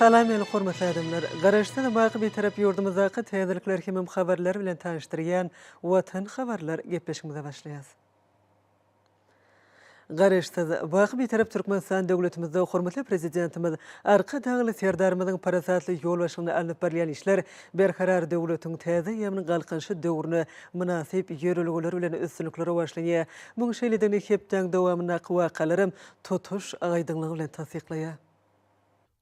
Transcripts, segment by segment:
Salam meni hormatly adamlar! Garaşsyz baky Bitarap ýurdumyzdaky täzelikler hemem habarlar bilen tanyşdyrýan Watan habarlar gepleşigimize başlaýas. Garaşsyz, baky Bitarap Türkmenistan döwletimizde hormatly Prezidentimiz Arkadagly Serdarymyzyň parasatly ýolbaşçylygynda alnyp barylýan işler Berkarar döwletiň täze eýýamynyň Galkynyşy döwrüne mynasyp ýörelgeler bilen üstünlikli rowaçlanýar. Munuň şeýledigini hepdäň dowamyndaky wakalaram tutuş aýdyňlygy bilen tassyklaýar.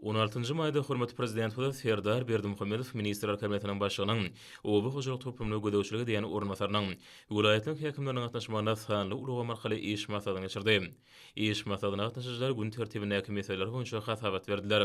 On altynjy maýda hormatly Prezidentimiz Serdar Berdimuhamedow Ministrler Kabinetiniň Başlygynyň oba hojalyk toplumyna gözegçilik edýän orunbasarynyň, welaýatlaryň häkimleriniň gatnaşmagynda sanly ulgam arkaly iş maslahatyny geçirdi. Iş maslahatyna gatnaşyjylar gün tertibindäki meseleler boýunça hasabat berdiler.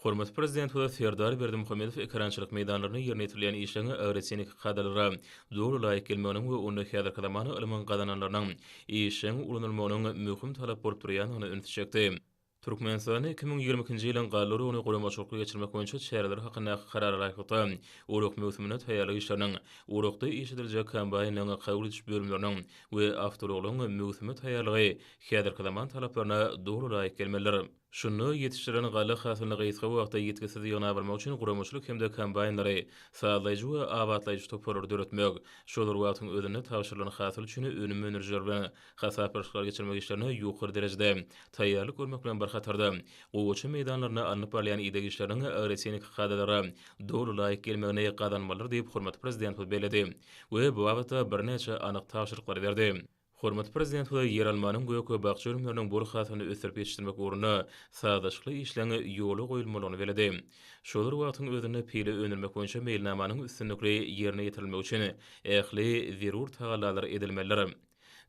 Hormatly Prezidentimiz Serdar Berdimuhamedow ekerançylyk meýdanlarynda ýerine ýetirilýän işleriň agrotehniki kadalara doly laýyk gelmeginiň we onda häzirki zaman ylmyň gazananlarynyň işjeň ulanylmagynyň möhüm talap bolup durýandygyna ünsi çekdi. Türkmenistanda 2022-nji ýylyň galla oragyny guramaçylykly geçirmek boýunça çäreler hakyndaky Karara laýyklykda, orak möwsümine taýýarlyk işleriniň, orakda işlediljek kombaýnlaryň kabul ediş bölümleriniň we awtoulaglaryň möwsüme taýýarlygy häzirki zaman talaplaryna doly laýyk gelmelidir. Şunda ýetişdirilen galla hasylyny gysga wagtda ýitgisiz ýygnap almak üçin guramaçylyk hem-de kombaýnlary sazlaýjy we abatlaýjy toparlary döretmek, şol bir wagtyň özünde tabşyrylan hasyl üçin önüm öndürijiler bilen Hasaplaşyklary geçirmek işlerine ýokary derejede taýýarlyk görmek bilen bir hatarda, gowaça meýdanlarynda alnyp barylýan ideg işleriniň agrotehniki kadalara doly laýyk gelmegini gazanmalydyr diýip, hormatly Prezidentimiz belledi we bu babatda birnäçe anyk tabşyryklary berdi. Hormatly Prezidentimiz ýeralmanyň gök we bakja önümleriniň bol hasylyny ösdürip ýetişdirmek ugrunda sazlaşykly işleň ýola goýulmalydygyny belledi. Şol bir wagtyň özünde pile öndürmek boýunça meýilnamanyň üstünlikli ýerine ýetirilmegi üçin ähli zerur tagallalar edilmelidir.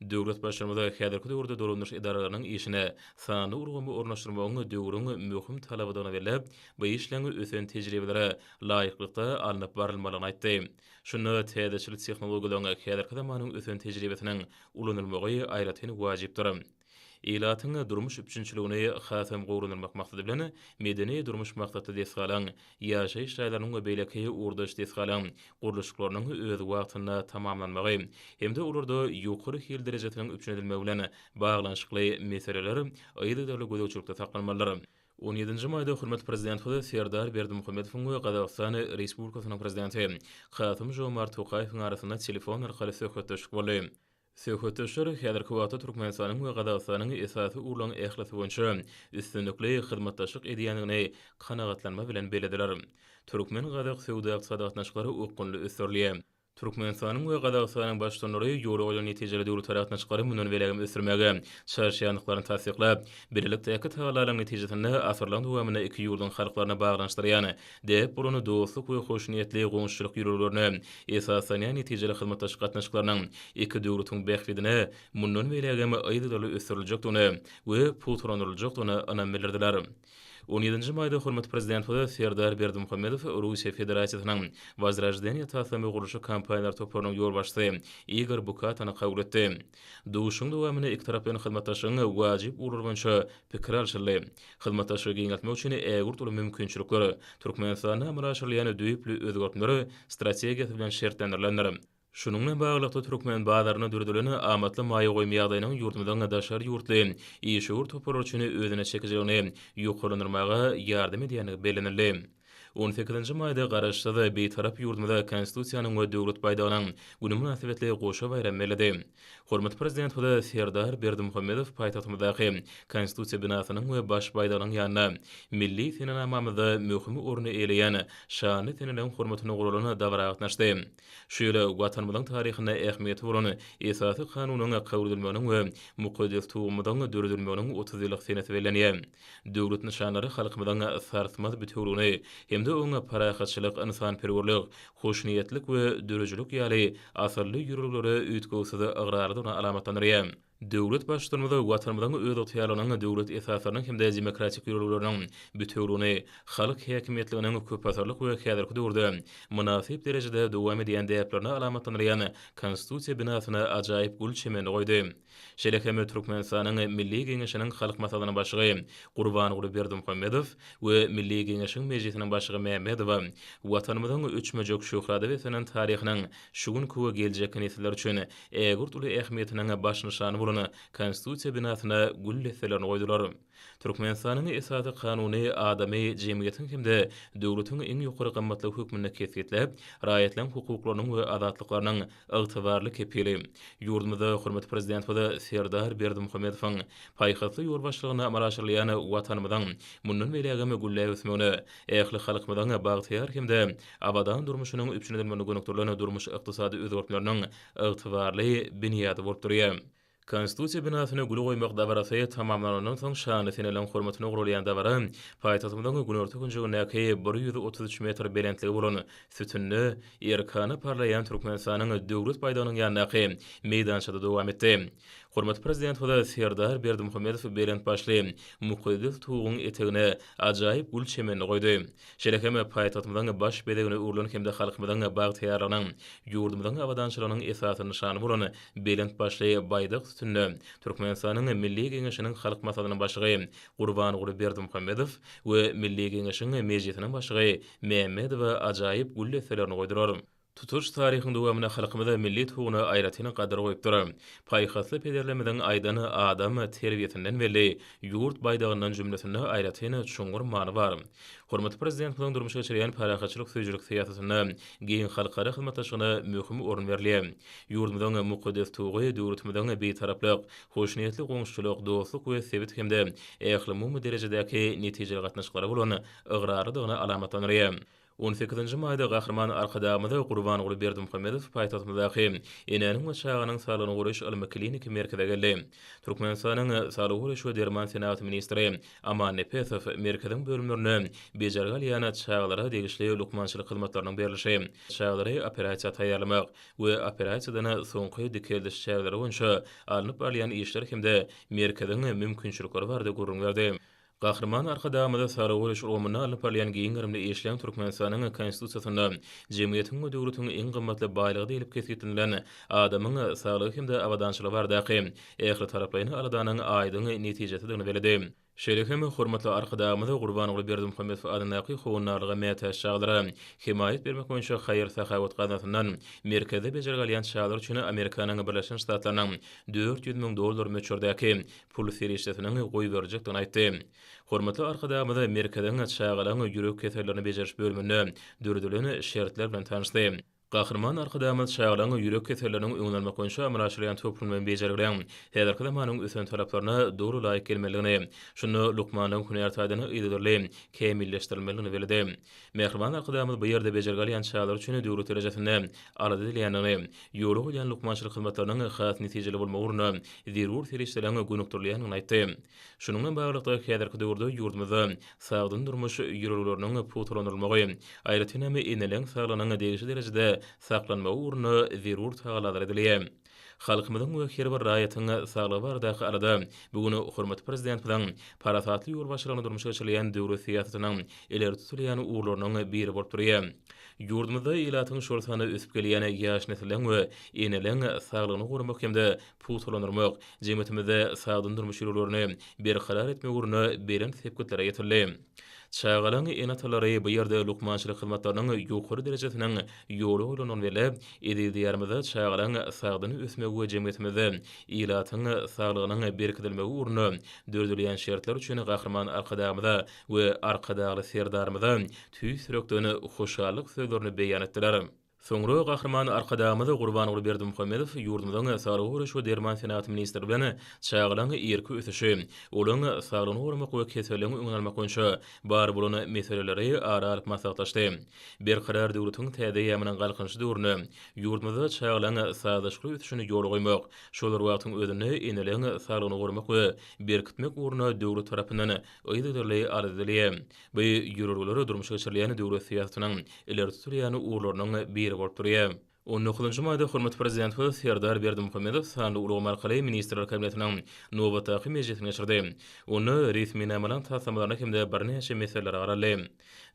Döwlet Baştutanymyz häzirki döwürde dolandyryş edaralarynyň işine sanly ulgamy ornaşdyrmagyň döwrüň möhüm talabydygyny belläp, bu işleň ösen tejribelere laýyklykda alnyp barylmalydygyny aýtdy. Şunda täzeçil tehnologiýalaryň, häzirki zamanyň ösen tejribesiniň ulanylmagy aýratyn wajypdyr. Ilatyň durmuş üpjünçiligini hasam gowulandyrmak maksady bilen, medeni-durmuş maksatly desgalaryň, ýaşaýyş jaýlarynyň we beýleki ugurdaş desgalaryň gurluşyklarynyň öz wagtynda tamamlanmagy hem-de olarda ýokary hil derejesiniň üpjün edilmegi bilen baglanyşykly meseleler yzygiderli gözegçilikde saklanmalydyr. On ýedinji maýda hormatly Prezidentimiz Serdar Berdimuhamedowyň we Gazagystan Respublikasynyň Prezidenti Kasym-Žomart Tokaýewiň arasynda telefon arkaly söhbetdeşlik boldy. Söhbetdeşler häzirki wagtda Türkmenistanyň we Gazagystanyň esasy ugurlaryň ählisi boýunça üstünlikli hyzmatdaşlyk edýändigini kanagatlanma bilen bellediler. Türkmen-gazak söwda-ykdysady gatnaşyklary okgunly ösdürilýär. Türkmenistanyň we Gazagystanyň Baştutanlary ýola goýlan netijeli döwletara gatnaşyklary mundan beýlägem ösdürmäge çalyşýandyklaryny tassyklap, bilelikdäki tagallalaryň netijesinde asyrlaryň dowamynda iki ýurduň halklaryny baglanyşdyrýan Däp bolan dostluk we hoşniýetli goňşuçylyk ýörelgelerine esaslanýan netijeli hyzmatdaşlyk gatnaşyklarynyň iki döwletiň bähbidine mundan beýlägem yzygiderli ösdüriljekdigine we pugtalandyryljakdygyna ynam bildirdiler. On ýedinji maýda hormatly Prezidentimiz Serdar Berdimuhamedow Russiýa Federasiýasynyň Wozroždeniýe taslama gurluşyk kompaniýalar toparynyň ýolbaşçysy Igor Bukatany kabul etdi. Duşuşygyň dowamynda ikitaraplaýyn hyzmatdaşlygyň wajyp ugurlary boýunça pikir alşyldy. Hyzmatdaşlygy giňeltmek üçin ägirt uly mümkinçilikler Türkmenistanda amala aşyrylýan düýpli özgertmeler strategiýasy bilen şertlendirilendir. Şunuň bilen baglylykda, türkmen bazarynda döredilen amatly maýa goýum ýagdaýynyň ýurdumyzyň daşary ýurtly işewür toparlary üçin özüne çekijiligini ýokarlandyrmaga ýardam edýändigi bellenildi. On sekizinji maýda Garaşsyz, Bitarap ýurdumyzda Konstitusiýanyň we Döwlet baýdagynyň güni mynasybetli goşa baýram belledi. Hormatly Prezidentimiz Serdar Berdimuhamedow paýtagtymyzdaky Konstitusiýa binasynyň we Baş baýdagynyň ýanynda milli senenamamyzda möhüm orny eýeleýän şanly seneleriň hormatyna guralan dabara gatnaşdy. Şu ýyl Watanymyzyň taryhynda ähmiýeti bolan Esasy Kanunyň kabul edilmeginiň we mukaddes Tugumyzyň döredilmeginiň 30 ýyllyk senesi bellenýär. Döwlet nyşanlary halkymyzyň sarsmaz bitewüligini hem-de oňa parahatçylyk, ynsanperwerlik, hoşniýetlilik we döredijilik ýaly asylly ýörelgelere üýtgewsiz ygrarlydygyny alamatlandyrýar. Döwlet Baştutanymyz Watanymyzyň özygtyýarlygynyň döwlet esaslarynyň hem-de demokratik ýörelgeleriniň bitewüligini, halk häkimiýetliginiň köpasyrlyk we häzirki döwürde mynasyp derejede dowam edýän däplerini alamatlandyrýan Konstitusiýa binasyna ajaýyp gül çemenini goýdy. Şeýle hem Türkmenistanyň Milli Geňeşiniň Halk Maslahatynyň Başlygy Gurbanguly Berdimuhamedow we Milli Geňeşiň Mejlisiniň Başlygy Mämmedowa Watanymyzyň öçmejek şöhrata beslenen taryhynyň şu günki we geljekki nesiller üçin ägirt uly ähmiýetiniň baş nyşany bolan. bolan Konstitusiýa binasyna gül desselerini goýdular. Türkmenistanyň Esasy Kanuny adamy jemgyýetiň hem-de döwletiň iň ýokary gymmatlygy hökmünde kesgitläp, raýatlaryň hukuklarynyň we azatlyklarynyň ygtybarly kepili. Ýurdumyzda hormatly Prezidentimiz Serdar Berdimuhamedowyň paýhasly ýolbaşçylygynda amala aşyrylýan Watanymyzyň mundan beýlägem gülläp ösmegine, ähli halkymyzyň bagtyýar hem-de abadan durmuşynyň üpjün edilmegine gönükdirilen durmuş-ykdysady özgertmeleriniň ygtybarly binýady bolup durýar. Konstitusiýa binasyna gül goýmak dabarasy tamamlanandan soň şanly seneleriň hormatyna guralýan dabara paýtagtymyzyň günorta künjegindäki 133 metr belentligi bolan sütünde erkana parlaýan Türkmenistanyň Döwlet baýdagynyň ýanyndaky meýdançada dowam etdi. Hormatly Prezidentimiz Serdar Berdimuhamedow belent başly mukaddes Tuguň etegine ajaýyp gül çemenini goýdy. Şeýle hem paýtagtymyzyň baş bezegine öwrülen hem-de halkymyzyň bagtyýarlygynyň, ýurdumyzyň abadançylygynyň esasy nyşany bolan belent başly baýdak sütünine Türkmenistanyň Milli Geňeşiniň Halk Maslahatynyň Başlygy Gurbanguly Berdimuhamedow we Milli Geňeşiň Mejlisiniň Başlygy Mämmedowa ajaýyp gül desselerini goýdular. Tutuş taryhyň dowamynda halkymyz milli tuguna aýratyn gadyr goýupdyr. Paýhasly pederlerimiziň aýdan adam terbiýesinden belli ýurt baýdagyndan jümlesinde aýratyn çuňňur many bar. Hormatly Prezidentimiziň durmuşa geçirýän parahatçylyk söýüjilik syýasatynda giň halkara hyzmatdaşlygyna möhüm orun berilýär. Ýurdumyzyň mukaddes tugy döwletimiziň Bitaraplyk, hoşniýetli goňşuçylyk, dostluk we sebit hem-de ählumumy derejedäki netijeli gatnaşyklara bolan ygrarlydygyny alamatlandyrýar. On sekizinji maýda Gahryman Arkadagymyz Gurbanguly Berdimuhamedow paýtagtymyzdaky Enäniň we çaganyň saglygyny goraýyş ylmy-kliniki merkeze geldi. Türkmenistanyň Saglygy goraýyş we derman senagaty ministri Aman Nepesow merkeziň bölümlerinde bejergi alýan çagalara degişli lukmançylyk hyzmatlarynyň berlişi, çagalary operasiýa taýýarlamak we operasiýadan soňky dikeldiş çäreleri boýunça alnyp barylýan işler hem-de merkeziň mümkinçilikleri barada gürrüň berdi. Gahryman Arkadagymyz saglygy goraýyş ulgamynda alnyp barylýan giň gerimli işleň Türkmenistanyň Konstitusiýasynda jemgyýetiň we döwletiň iň gymmatly baýlygy diýlip kesgitlenilen adamyň saglygy hem-de abadançylygy baradaky ählitaraplaýyn aladanyň aýdyň netijesidigini belledi. Şeýle hem hormatly Arkadagymyz Gurbanguly Berdimuhamedow adyndaky Howandarlyga mätäç çagalara hemaýat bermek boýunça haýyr-sahawat gaznasyndan merkezde bejergi alýan çagalar üçin Amerikanyň Birleşen Ştatlarynyň 400 müň dollar möçberdäki pul serişdesiniň goýberiljekdigini aýtdy. Hormatly Arkadagymyz merkeziň çagalaryň ýürek kesellerini bejeriş bölüminde döredilen şertler bilen tanyşdy. Gahryman Arkadagymyz çagalaryň ýürek keselleriniň öňüni almak boýunça amala aşyrylýan toplumlaýyn bejergileriň häzirki zamanyň ösen talaplaryna doly laýyk gelmelidigini, şunda lukmanlaryň hünär taýdan yzygiderli kämilleşdirilmelidigini belledi. Mähriban Arkadagymyz bu ýerde bejergi alýan çagalar üçin döwlet derejesinde alada edilýändigini, ýola goýulýan lukmançylyk hyzmatlarynyň has netijeli bolmagy ugrunda zerur serişdeleriň gönükdirilýändigini aýtdy. Şunuň bilen baglylykda, häzirki döwürde ýurdumyzda sagdyn durmuş ýörelgeleriniň pugtalandyrylmagy, aýratyn hem eneleriň saglygynyň degişli derejede saklanmagy ugrunda zerur tagallalar edilýär. Halkymyzyň we her bir raýatyň saglygy baradaky alada bu gün hormatly Prezidentimiziň parasatly ýolbaşçylygynda durmuşa geçirilýän döwlet syýasatynyň ileri tutulýan ugurlarynyň biri bolup durýar. Ýurdumyzda ilatyň, şol sanda ösüp gelýän ýaş nesilleň we eneleň saglygyny goramak hem-de pugtalandyrmak, jemgyýetimizde sagdyn durmuş ýörelgelerini berkarar etmek ugrunda belent sepgitlere ýetildi. Çagalaryň ene-atalary bu ýerde lukmançylyk hyzmatlarynyň ýokary derejesiniň ýola goýlandygyny belläp, eziz Diýarymyzda çagalaryň sagdyn ösmegi we jemgyýetimizde ilatyň saglygynyň berkidilmegi ugrunda döredilýän şertler üçin Gahryman Arkadagymyza we Arkadagly Serdarymyza tüýs ýürekden hoşallyk sözlerini beýan etdiler. Soňra Gahryman Arkadagymyz Gurbanguly Berdimuhamedow ýurdumyzyň Saglygy goraýyş we derman senagaty ministri bilen çagalaryň irki ösüşi, olaryň saglygyny goramak we keselleriň öňüni almak boýunça bar bolan meseleleri ara alyp maslahatlaşdy. Berkarar döwletiň täze eýýamynyň Galkynyşy döwründe ýurdumyzda çagalaryň sazlaşykly ösüşini ýola goýmak, şol bir wagtyň özünde eneleriň saglygyny goramak we berkitmek ugrunda döwlet tarapyndan yzygiderli alada edilýär. Bu ýörelgeler durmuşa geçirilýän döwlet syýasatynyň ileri tutulýan ugurlarynyň biri bolup durýar. On dokuzynjy maýda hormatly Prezidentimiz Serdar Berdimuhamedow sanly ulgam arkaly Ministrler Kabinetiniň nobatdaky mejlisini geçirdi. Onda resminamalaryň taslamalaryna hem-de birnäçe meselelere garaldy.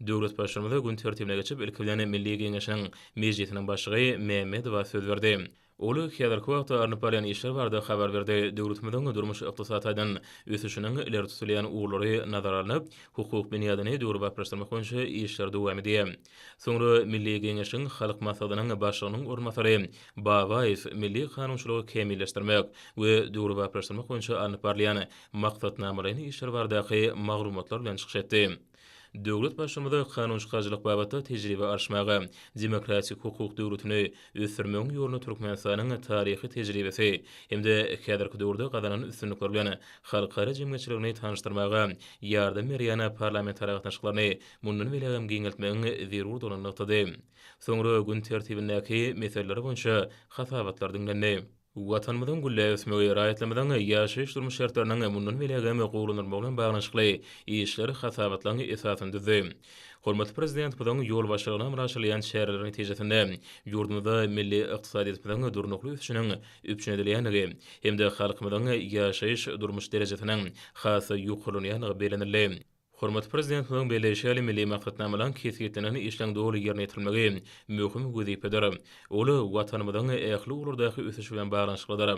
Döwlet Baştutanymyz gün tertibine geçip, ilki bilen Milli Geňeşiň Mejlisiniň Başlygy Mämmedowa söz berdi. Ol häzirki wagtda alnyp barylýan işler barada habar berdi, döwletimiziň durmuş-ykdysady taýdan ösüşiniň ileri tutulýan ugurlary nazara alnyp, hukuk binýadyny döwrebaplaşdyrmak boýunça işler dowam edýär. Soňra Milli Geňeşiň Halk Maslahatynyň Başlygynyň orunbasary Babaýew milli kanunçylygy kämilleşdirmek we döwrebaplaşdyrmak boýunça alnyp barylýan maksatnamalaýyn işler baradaky maglumatlar bilen çykyş etdi. Döwlet Baştutanymyz kanunçykaryjylyk babatda tejribe alyşmaga, demokratik hukuk döwletini ösdürmegiň ýolunda Türkmenistanyň taryhy tejribesi hem-de häzirki döwürde gazanan üstünlikleri bilen halkara jemgyýetçiligini tanyşdyrmaga ýardam berýän parlamentara gatnaşyklaryny mundan beýlägem giňeltmegiň zerurdygyny nygtady. Soňra gün tertibindäki meseleler boýunça hasabatlar diňlendi. Watanymyzyň gülläp ösmegi, raýatlarymyzyň ýaşaýyş-durmuş şertleriniň mundan beýlägem gowulandyrylmagy bilen baglanyşykly işler hasabatlaryň esasyny düzdi. Hormatly Prezidentimiziň ýolbaşçylygynda amala aşyrylýan çäreler netijesinde ýurdumyzda milli ykdysadyýetimiziň durnukly ösüşiniň üpjün edilýändigi hem-de halkymyzyň ýaşaýyş-durmuş derejesiniň has-da ýokarlanýandygy bellenildi. Hormatly Prezidentimiziň belleýşi ýaly, milli maksatnamalaryň kesgitlenen işleň doly ýerine ýetirilmegi möhüm wezipedir. Ol Watanymyzyň ähli ugurlardaky ösüşi bilen baglanyşyklydyr.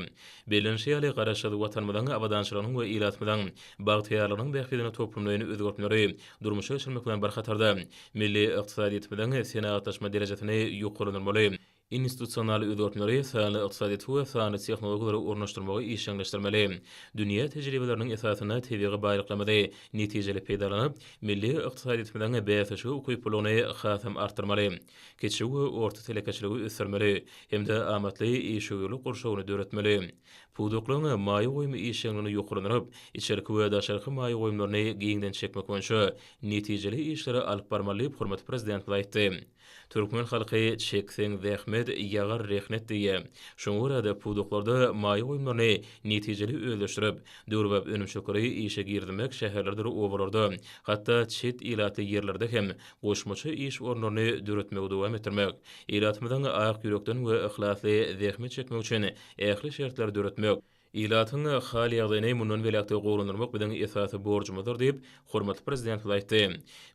Bellenişi ýaly, Garaşsyz Watanymyzyň abadançylygynyň we ilatymyzyň bagtyýarlygynyň bähbidine toplumlaýyn özgertmeleri durmuşa geçirmek bilen bir hatarda, milli ykdysadyýetimiziň senagatlaşma derejesini ýokarlandyrmaly, Institusional özgertmeleri, sanly ykdysadyýeti we sanly tehnologiýalary ornaşdyrmagy işjeňleşdirmeli. Dünýä tejribeleriniň esasynda tebigy baýlyklarymyzy netijeli peýdalanyp, milli ykdysadyýetimiziň bäsleşige ukyplylygyny hasam artdyrmaly. Kiçi we orta telekeçiligi ösdürmeli hem-de amatly işewürlik gurşawyny döretmeli. Pudaklaryň maýa goýum işjeňligini ýokarlandyryp, içerki we daşarky maýa goýumlaryny giňden çekmek boýunça netijeli işleri alyp barmaly diýip, hormatly Prezidentimiz aýtdy. Türkmen halky Çekseň zähmet, ýagar rehnet diýýär. Şoňa görä-de, pudaklarda maýa goýumlaryny netijeli özleşdirip, döwrebap önümçilikleri işe girizmek şäherlerdir obalarda, hatda çet ilatly ýerlerde hem goşmaça iş orunlaryny döretmegi dowam etdirmek, ilatymyzyň ak ýürekden we yhlasly zähmet çekmegi üçin ähli şertleri döretmek, Ilatyň hal-ýagdaýyny mundan beýläk-de gowulandyrmak biziň esasy borjumyzdyr diýip, hormatly Prezidentimiz aýtdy.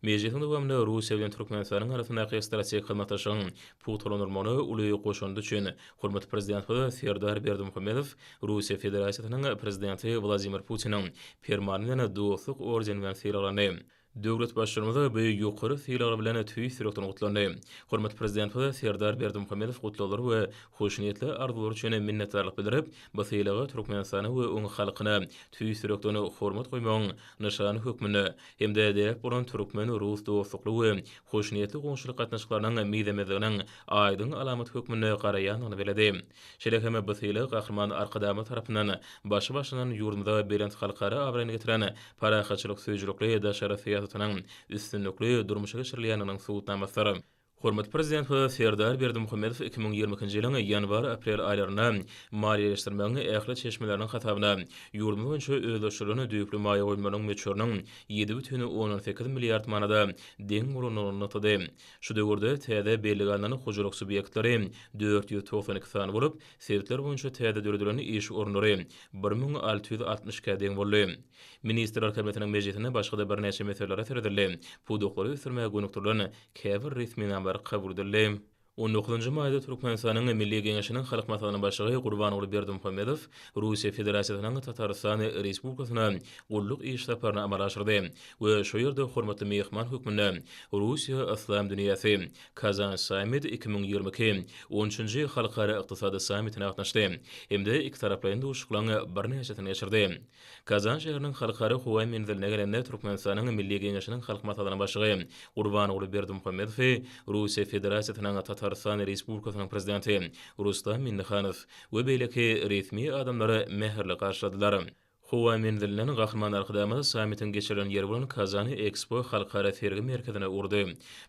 Mejlisiň dowamynda Russiýa bilen Türkmenistanyň arasyndaky strategik hyzmatdaşlygyň pugtalandyrylmagyna uly goşandy üçin hormatly Prezidentimiz Serdar Berdimuhamedow Russiýa Federasiýasynyň Prezidenti Wladimir Putiniň Permany bilen Dostluk ordeni bilen sylaglandy. Döwlet Baştutanymyz bu ýokary sylag bilen tüýs ýürekden gutlandy. Hormatly Prezidentimiz Serdar Berdimuhamedow gutlaglar we hoşniýetli arzuwlar üçin minnetdarlyk bildirip, bu sylaga Türkmenistana we oň halkyna tüýs ýürekden hormat goýmagyň nyşany hökmünde hem-de däp bolan türkmen-rus dostlukly we hoşniýetli goňşulyk gatnaşyklarynyň mizemezliginiň aýdyň alamaty hökmünde garaýandygyny belledi. Şeýle hem bu sylag Gahryman Arkadagymyz tarapyndan başy başlanan ýurdumyza belent halkara abraýyny getiren parahatçylyk söýüjilikli daşary syýasatynyň üstünlikli durmuşa geçirilýändiginiň subutnamasydyr. Hormatly Prezidentimiz Serdar Berdimuhamedow 2022-nji ýylyň ýanwar-aprel aýlarynda maliýeleşdirmegiň ähli çeşmeleriniň hasabyna ýurdumyz boýunça özleşdirilen düýpli maýa goýumlarynyň möçberiniň 7,8 milliard manada deň bolandygyny nygtady. Şu döwürde täze bellige alnan hojalyk subýektleri 492 sany bolup, sebitler boýunça täze döredilen iş orunlary 1662-ä deň boldy. Ministrler Kabinetiniň mejlisinde başga-da birnäçe meselelere seredildi, pudaklary ösdürmäge gönükdirilen käbir resminamalar kabul edildi. On dokuzynjy maýda Türkmenistanyň Milli Geňeşiniň Halk Maslahatynyň Başlygy Gurbanguly Berdimuhamedow Russiýa Federasiýasynyň Tatarystan Respublikasyna gulluk iş saparyny amala aşyrdy we şo ýerde hormatly myhman hökmünde Russiýa Yslam dünýäsi, Kazan Summit 2022 on üçünji halkara ykdysady sammitine gatnaşdy hem-de ikitaraplaýyn duşuşyklaryň birnäçesini geçirdi. Kazan şäheriniň Halkara howa menziline gelende Türkmenistanyň Milli Geňeşiniň Halk Maslahatynyň Başlygy Gurbanguly Berdimuhamedowy Russiýa Federasiýasynyň Tatarystan Respublikasynyň Prezidenti Rustam Minnihanow we beýleki resmi adamlar mähirli garşyladylar. Howa menzilinden Gahryman Arkadagymyz sammitiň geçirilen ýeri bolan Kazan Ekspo halkara sergi merkezine urdy.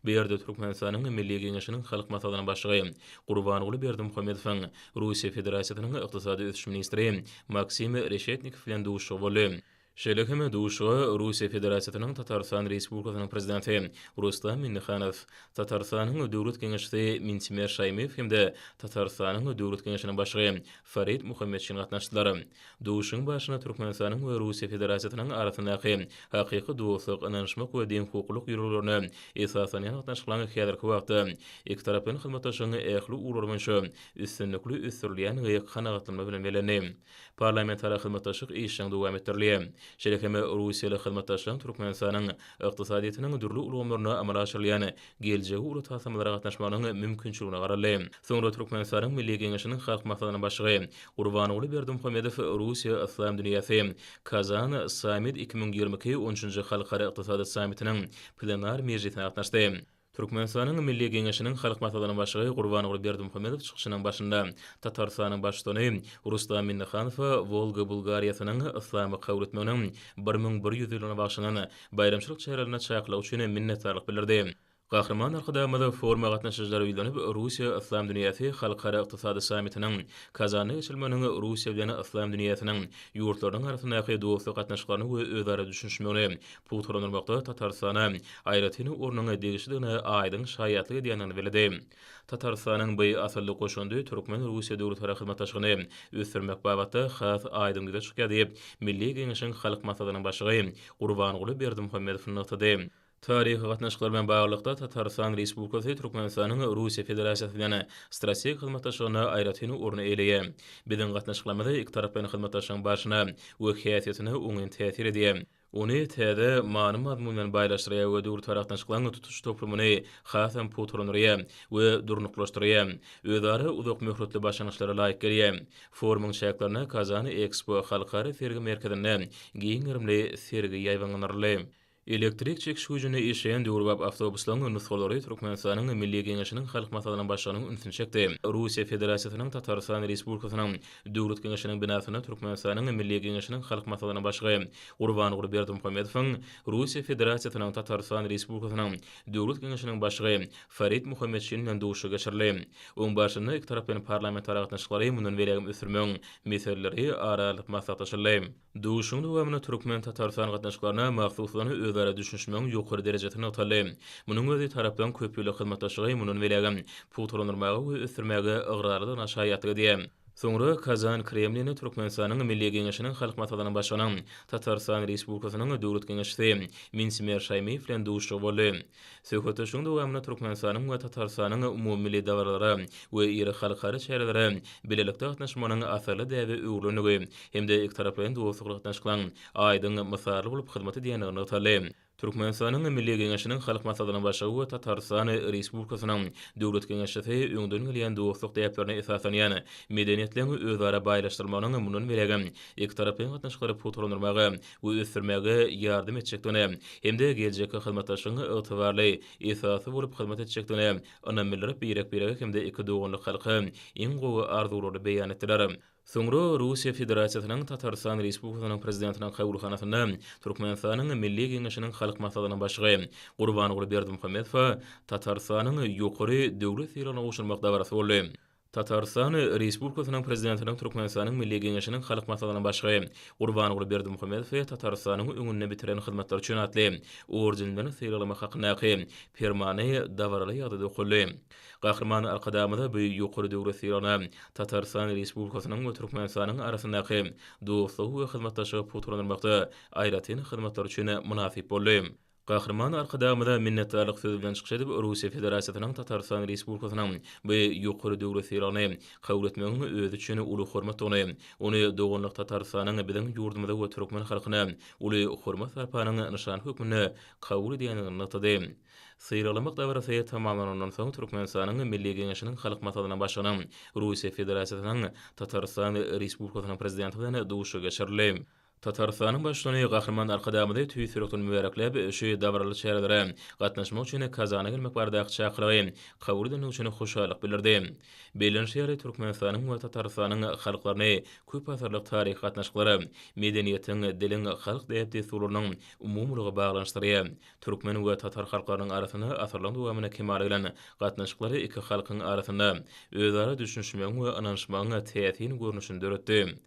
Bu ýerde Türkmenistanyň Milli Geňeşiniň Halk Maslahatynyň Başlygy Gurbanguly Berdimuhamedowyň Russiýa Federasiýasynyň ykdysady ösüş ministri Maksim Reşetnikow bilen duşuşygy boldy. Şeýle hem duşuşyga Russiýa Federasiýasynyň Tatarystan Respublikasynyň Prezidenti Rustam Minnihanow, Tatarystanyň Döwlet Geňeşçisi Mintimer Şaýmyýew hem-de Tatarystanyň Döwlet Geňeşiniň Başlygy Farid Muhammetşin gatnaşdylar. Duşuşygyň barşynda Türkmenistanyň we Russiýa Federasiýasynyň arasyndaky hakyky dostluk, ynanyşmak we deňhukuklylyk ýörelgelerine esaslanýan gatnaşyklaryň häzirki wagtda ikitaraplaýyn hyzmatdaşlygyň ähli ugurlary boýunça üstünlikli ösdürilýändigi kanagatlanma bilen bellendi. Parlamentara hyzmatdaşlyk işjeň dowam etdirilýär. Şeýle hem russiýaly hyzmatdaşlaryň Türkmenistanyň ykdysadyýetiniň dürli ulgamlarynda amala aşyrylýan geljegi uly taslamalara gatnaşmagynyň mümkinçiligine garaldy. Soňra Türkmenistanyň Milli Geňeşiniň Halk Maslahatynyň Başlygy Gurbanguly Berdimuhamedow Russiýa Yslam dünýäsi Kazan Sammit 2022 on üçünji halkara ykdysady sammitiniň plenar mejlisine gatnaşdy. Türkmenistanyň Milli Geňeşiniň Halk Maslahatynyň Başlygy Gurbanguly Berdimuhamedow çykyşynyň başynda Tatarystanyň Baştutany Rustam Minnihanowa Wolga Bulgariýasynyň Yslamy kabul etmeginiň 1100 ýyllygyna bagyşlanan baýramçylyk çärelerine çakylygy üçin minnetdarlyk bildirdi. Gahryman Arkadagymyz foruma gatnaşyjylara ýüzlenip, Russiýa Yslam dünýäsi halkara ykdysady sammitiniň Kazanda geçirilmeginiň Russiýa bilen Yslam dünýäsiniň ýurtlarynyň arasyndaky dostluk gatnaşyklaryny we özara düşünişmegini pugtalandyrmakda Tatarystana aýratyn ornuň degişlidigine aýdyň şaýatlyk edýändigini belledi. Tatarystanyň bu asylly goşandy türkmen-russiýa döwletara hyzmatdaşlygyny ösdürmek babatda has aýdyň ýüze çykýar diýip, Milli Geňeşiň Halk Maslahatynyň Başlygy Gurbanguly Berdimuhamedow nygtady. Taryhy gatnaşyklar bilen baglylykda, Tatarystan Respublikasy Türkmenistanyň Russiýa Federasiýasy bilen strategik hyzmatdaşlygynda aýratyn orny eýeleýär. Biziň gatnaşyklarymyz ikitaraplaýyn hyzmatdaşlygyň barşyna we häsiýetine oňyn täsir edýär. Ony täze many-mazmun bilen baýlaşdyrýar we döwletara gatnaşyklaryň tutuş toplumyny hasam pugtalandyrýar we durnuklaşdyrýar. Özara uzak möhletli başlangyçlara laýyk gelýär. Forumyň çäklerinde Kazan Ekspo halkara sergi merkezinde giň gerimli sergi ýaýbaňlandyryldy. Elektrik çekiş güýjünde işleýän döwrebap awtobuslaryň nusgalary Türkmenistanyň Milli Geňeşiniň Halk Maslahatynyň Başlygynyň ünsüni çekdi. Russiýa Federasiýasynyň Tatarystan Respublikasynyň Döwlet Geňeşiniň binasynda Türkmenistanyň Milli Geňeşiniň Halk Maslahatynyň Başlygy Gurbanguly Berdimuhamedowyň Russiýa Federasiýasynyň Tatarystan Respublikasynyň Döwlet Geňeşiniň Başlygy Farid Muhammetşin bilen duşuşygy geçirildi. Oň barşynda ikitaraplaýyn parlamentara gatnaşyklary mundan beýlägem ösdürmegiň meseleleri ara alnyp maslahatlaşyldy. Duşuşygyň dowamynda türkmen-tatarystan gatnaşyklaryna mahsuslygyny özara düşünişmegiň ýokary derejesi nygtaldy. Munuň özi taraplaryň köpýyllyk hyzmatdaşlygy mundan beýlägem pugtalandyrmaga we ösdürmäge ygrarlydygyna şaýatlyk edýär. Soňra Kazan Kremlinde Türkmenistanyň Milli Geňeşiniň Halk Maslahatynyň Başlygynyň Tatarystan Respublikasynyň Döwlet Geňeşçisi Mintimer Şaýmyýew bilen duşuşygy boldy. Söhbetdeşligiň dowamynda Türkmenistanyň we Tatarystanyň umumymilli dabaralara we iri halkara çärelere bilelikde gatnaşmagynyň asyrly däbe öwrülendigi hem-de ikitaraplaýyn dostlukly gatnaşyklaryň aýdyň mysaly bolup hyzmat edýändigi nygtaldy. Türkmenistanyň Milli Geňeşiniň Halk Maslahatynyň Başlygy we Tatarystan Respublikasynyň Döwlet Geňeşçisi öňden gelýän dostluk däplerine esaslanýan medeniýetleriň özara baýlaşdyrylmagynyň mundan beýlägem ikitaraplaýyn gatnaşyklary pugtalandyrmaga we ösdürmäge ýardam etjekdigine hem-de geljekki hyzmatdaşlygyň ygtybarly esasy bolup hyzmat etjekdigine ynam bildirip, birek-birege hem-de iki doganlyk halka iň gowy arzuwlaryny beýan etdiler. Soňra Russiýa Federasiýasynyň Tatarystan Respublikasynyň Prezidentiniň kabulhanasynda Türkmenistanyň Milli Geňeşiniň Halk Maslahatynyň Başlygy Gurbanguly Berdimuhamedowa Tatarystanyň ýokary döwlet sylagyny gowşurmak dabarasy boldy. Tatarystan Respublikasynyň Prezidentiniň Türkmenistanyň Milli Geňeşiniň Halk Maslahatynyň Başlygy Gurbanguly Berdimuhamedowy Tatarystanyň öňünde bitiren hyzmatlary üçin atly orden bilen sylaglamak hakyndaky Permany dabaraly ýagdaýda okaldy. Gahryman Arkadagymyza bu ýokary döwlet sylagyna Tatarystan Respublikasynyň we Türkmenistanyň arasyndaky dostlugy we hyzmatdaşlygy pugtalandyrmakda aýratyn hyzmatlary üçin mynasyp boldy. Gahryman Arkadagymyza minnetdarlyk sözi bilen çykyş edip, Russiýa Federasiýasynyň Tatarystan Respublikasynyň bu ýokary döwlet sylagyny kabul etmegiň özi üçin uly hormatdygyny, ony doganlyk Tatarystanyň biziň ýurdumyza we türkmen halkyna uly hormat-sarpanyň nyşany hökmünde kabul edýändigini nygtady. Sylaglamak dabarasy tamamlanandan soň, Türkmenistanyň Milli Geňeşiniň Halk Maslahatynyň Başlygynyň Russiýa Federasiýasynyň Tatarystan Respublikasynyň Prezidenti bilen duşuşygy geçirildi. Tatarystanyň Baştutany Gahryman Arkadagymyzy tüýs ýürekden mübärekläp, şu dabaraly çärelere gatnaşmak üçin Kazana gelmek baradaky çakylygy kabul edendigi üçin hoşallyk bildirdi. Bellenişi ýaly, Türkmenistanyň we Tatarystanyň halklaryny köp asyrlyk taryhy gatnaşyklar, medeniýetiň, diliň, halk däp-dessurlarynyň umumylygy baglanyşdyrýar. Türkmen we tatar halklarynyň arasynda asyrlaryň dowamynda kemala gelen gatnaşyklar iki halkyň arasynda özara düşünişmegiň we ynanyşmagyň täsin görnüşini döretdi.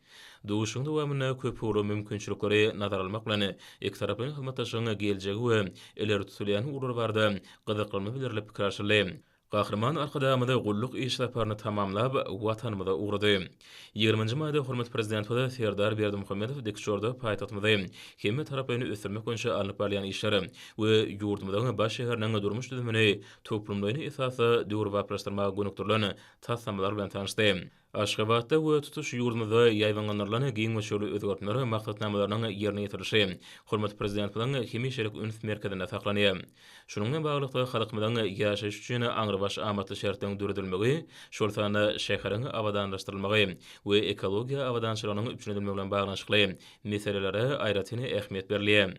Duşuşygyň dowamynda köpugurly mümkinçilikleri nazara almak bilen, ikitaraplaýyn hyzmatdaşlygyň geljegi we ileri tutulýan ugurlary barada gyzyklanma bildirilip pikir alşyldy. Gahryman Arkadagymyz gulluk iş saparyny tamamlap, Watanymyza ugrady. Ýigriminji maýda hormatly Prezidentimiz Serdar Berdimuhamedow dikuçarda paýtagtymyzy hemmetaraplaýyn ösdürmek boýunça alnyp barylýan işler we ýurdumyzyň baş şäheriniň durmuş düzümini toplumlaýyn esasda döwrebaplaşdyrmaga gönükdirilen taslamalar bilen tanyşdy. Aşgabatda we tutuş ýurdumyzda ýaýbaňlandyrylan giň möçberli özgertmeler maksatnamalarynyň ýerine ýetirilişi hormatly Prezidentimiziň hemişelik üns merkezinde saklanýar. Şunuň bilen baglylykda, halkymyzyň ýaşaýşy üçin aňrybaş amatly şertleriň döredilmegi, şol sanda şäheriň abadanlaşdyrylmagy we ekologiýa abadançylygynyň üpjün edilmegi bilen baglanyşykly meselelere aýratyn ähmiýet berilýär.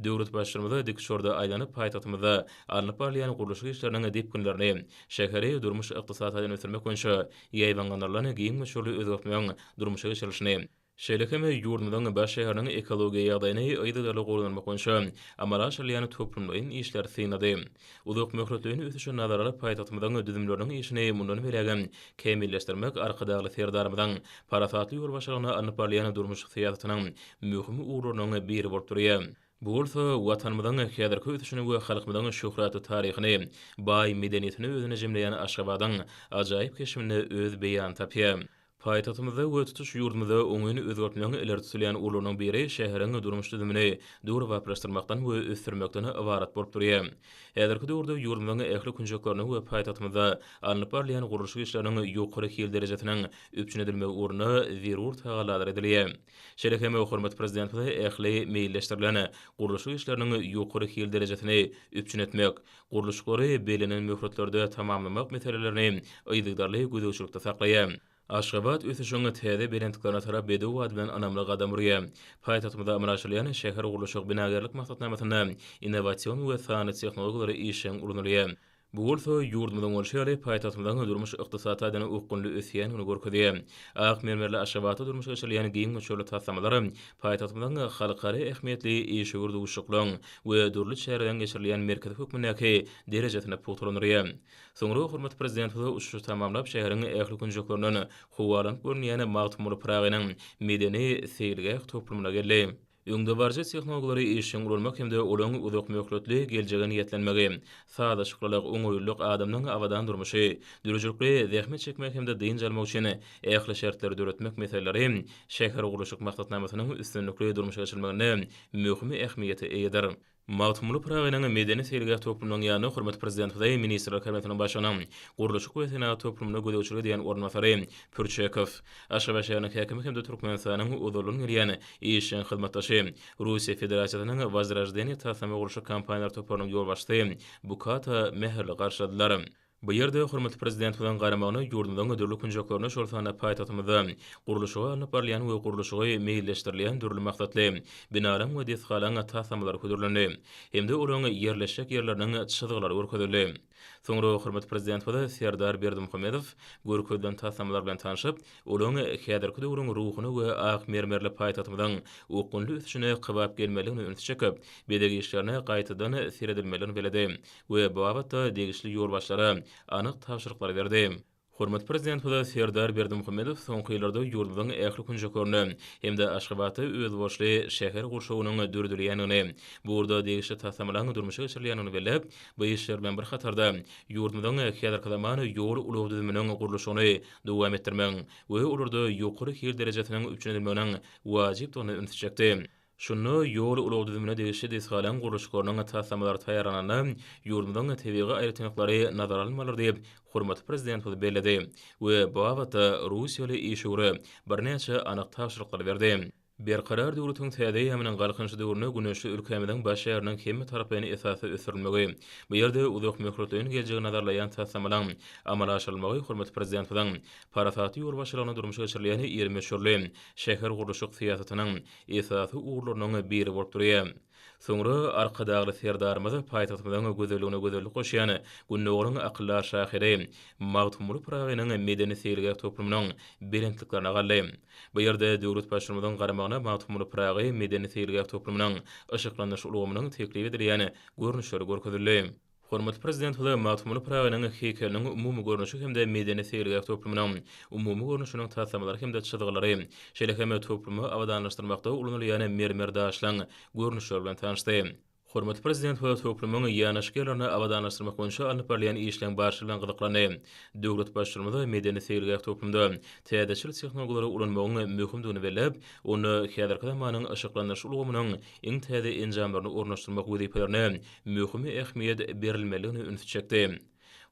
Döwlet Baştutanymyz dikuçarda aýlanyp, paýtagtymyzda alnyp barylýan gurluşyk işleriniň depginlerini, şäheri durmuş-ykdysady taýdan ösdürmek boýunça ýaýbaňlandyrylan giň möçberli özgertmegiň durmuşa geçirilişini, şeýle hem ýurdumyzyň baş şäheriniň ekologiýa ýagdaýyny yzygiderli gowulandyrmak boýunça amala aşyrylýan toplumlaýyn işleri synlady. Uzak möhletleýin ösüşi nazara alyp, paýtagtymyzyň düzümleriniň işini mundan beýlägem kämilleşdirmek Arkadagly Serdarymyzyň parasatly ýolbaşçylygynda alnyp barylýan durmuş syýasatynyň möhüm ugurlarynyň biri bolup durýar. Bu bolsa Watanymyzyň häzirki ösüşini we halkymyzyň şöhratly taryhyny, baý medeniýetini özünde jemleýän Aşgabadyň ajaýyp keşbinde öz beýanyny tapýar. Paýtagtymyzda we tutuş ýurdumyzda oňyn özgertmegiň ileri tutulýan ugurlarynyň biri şäheriň durmuş düzümini döwrebaplaşdyrmakdan we ösdürmekden ybarat bolup durýar. Häzirki döwürde ýurdumyzyň ähli künjeklerinde we paýtagtymyzda alnyp barylýan gurluşyk işleriniň ýokary hil derejesiniň üpjün edilmegi ugrunda zerur tagallalar edilýär. Şeýle hem hormatly Prezidentimiz ähli meýilleşdirilen gurluşyk işleriniň ýokary hil derejesini üpjün etmek, gurluşyklary bellenen möhletlerde tamamlamak meselelerini yzygiderli gözegçilikde saklaýar. Aşgabat ösüşiň täze belentliklerine tarap bedew bady bilen ynamly gadam urýar. Paýtagtymyzda amala aşyrylýan şähergurluşyk-binagärlik maksatnamasynda innowasion we sanly tehnologiýalar işjeň ulanylýar. Bu bolsa, ýurdumyzyň bolşy ýaly, paýtagtymyzyň durmuş-ykdysady taýdan okgunly ösýändigini görkezýär. Ak mermerli Aşgabatda durmuşa geçirilýän giň möçberli taslamalar paýtagtymyzyň halkara ähmiýetli işewür duşuşyklaryň we dürli çäreleriň geçirilýän merkezi hökmündäki derejesini pugtalandyrýar. Soňra hormatly Prezidentimiz uçuşy tamamlap, şäheriň ähli künjeklerinden howalanyp görünýän Magtymguly Pyragynyň medeni-seýilgäh toplumyna geldi. Öňdebaryjy tehnologiýalary işjeň ulanmak hem-de olaryň uzak möhletli geljege niýetlenmegi, sazlaşyklylyk, oňaýlylyk, adamlaryň abadan durmuşy, döredijilikli zähmet çekmek hem-de dynç almak üçin ähli şertleri döretmek meseleleri şähergurluşyk maksatnamasynyň üstünlikli durmuşa geçirilmeginde möhüm ähmiýete eýedir. Magtymguly Pyragynyň medeni-seýilgäh toplumynyň ýanynda hormatly Prezidentimize Ministrler Kabinetiniň Başlygynyň gurluşyk we senagat toplumyna gözegçilik edýän orunbasary Pürçekow, Aşgabat şäheriniň häkimi hem-de Türkmenistanyň ozaldan gelýän işjeň hyzmatdaşy, Russiýa Federasiýasynyň Wozroždeniýe taslama-gurluşyk kompaniýalar toparynyň ýolbaşçysy Bukata mähirli garşyladylar. Bu ýerde hormatly Prezidentimiziň garamagyna ýurdumyzyň dürli künjeklerinde, şol sanda paýtagtymyzda gurluşygy alnyp barylýan we gurluşygy meýilleşdirilýän dürli maksatly binalaryň we desgalaryň taslamalary hödürlendi hem-de olaryň ýerleşjek ýerleriniň çyzgylary görkezildi. Soňra hormatly Prezidentimiz Serdar Berdimuhamedow görkezilen taslamalar bilen tanşyp, olaryň häzirki döwrüň ruhuna we ak mermerli paýtagtymyzyň okgunly ösüşine kybap gelmelidigine ünsi çekip, bezeg işlerine gaýtadan seredilmelidigini belledi. we bu babatda degişli ýolbaşçylara anyk tabşyryklary berdi. Hormatly Prezidentimiz Serdar Berdimuhamedow soňky ýyllarda ýurdumyzyň ähli künjeklerinde hem-de Aşgabatda özboluşly şäher gurşawynyň döredilýändigini, bu ugurda degişli taslamalaryň durmuşa geçirilýändigini belläp, bu işler bilen bir hatarda, ýurdumyzyň häzirki zaman ýol-ulag düzüminiň gurluşygyny dowam etdirmegiň we olarda ýokary hil derejesiniň üpjün edilmeginiň wajypdygyna ünsi çekdi. Şunda ýol-ulag düzümine degişli desgalaryň gurluşyklarynyň taslamalary taýýarlananda, ýurdumyzyň tebigy aýratynlyklary nazara alynmalydyr diýip, hormatly Prezidentimiz belledi we bu babatda russiýaly işewüre birnäçe anyk tabşyryklary berdi. Berkarar döwletiň täze eýýamynyň Galkynyşy döwründe güneşli ülkämiziň baş şäheriniň hemmetaraplaýyn esasda ösdürilmegi, bu ýerde uzak möhletleýin geljegi nazarlaýan taslamalaryň amala aşyrylmagy hormatly Prezidentimiziň parasatly ýolbaşçylygynda durmuşa geçirilýän iri möçberli şähergurluşyk syýasatynyň esasy ugurlarynyň biri bolup durýar. Soňra Arkadagly Serdarymyz paýtagtymyzyň gözelligine gözellik goşýan Gündogaryň akyldar şahyry Magtymguly Pyragynyň medeni-seýilgäh toplumynyň belentliklerine galdy. Bu ýerde döwlet Baştutanymyzyň garamagyna Magtymguly Pyragy medeni-seýilgäh toplumynyň yşyklandyryş ulgamynyň teklip edilýän görnüşleri görkezildi. Hormatly Prezidentimiz Magtymguly Pyragynyň heýkeliniň umumy görnüşi hem-de medeni-seýilgäh toplumynyň umumy görnüşiniň taslamalary hem-de çyzgylary, şeýle hem toplumy abadanlaşdyrmakda ulanylýan mermer daşlaryň görnüşleri bilen tanyşdy. Hormatly Prezidentimiz toplumyň ýanaşyk ýerlerini abadanlaşdyrmak boýunça alnyp barylýan işleň barşy bilen gyzyklandy. Döwlet Baştutanymyz medeni-seýilgäh toplumda täzeçil tehnologiýalary ulanmagyň möhümdigini belläp, onda häzirki zamanyň yşyklandyryş ulgamynyň iň täze enjamlaryny ornaşdyrmak wezipelerine möhüm ähmiýet berilmelidigine ünsi çekdi.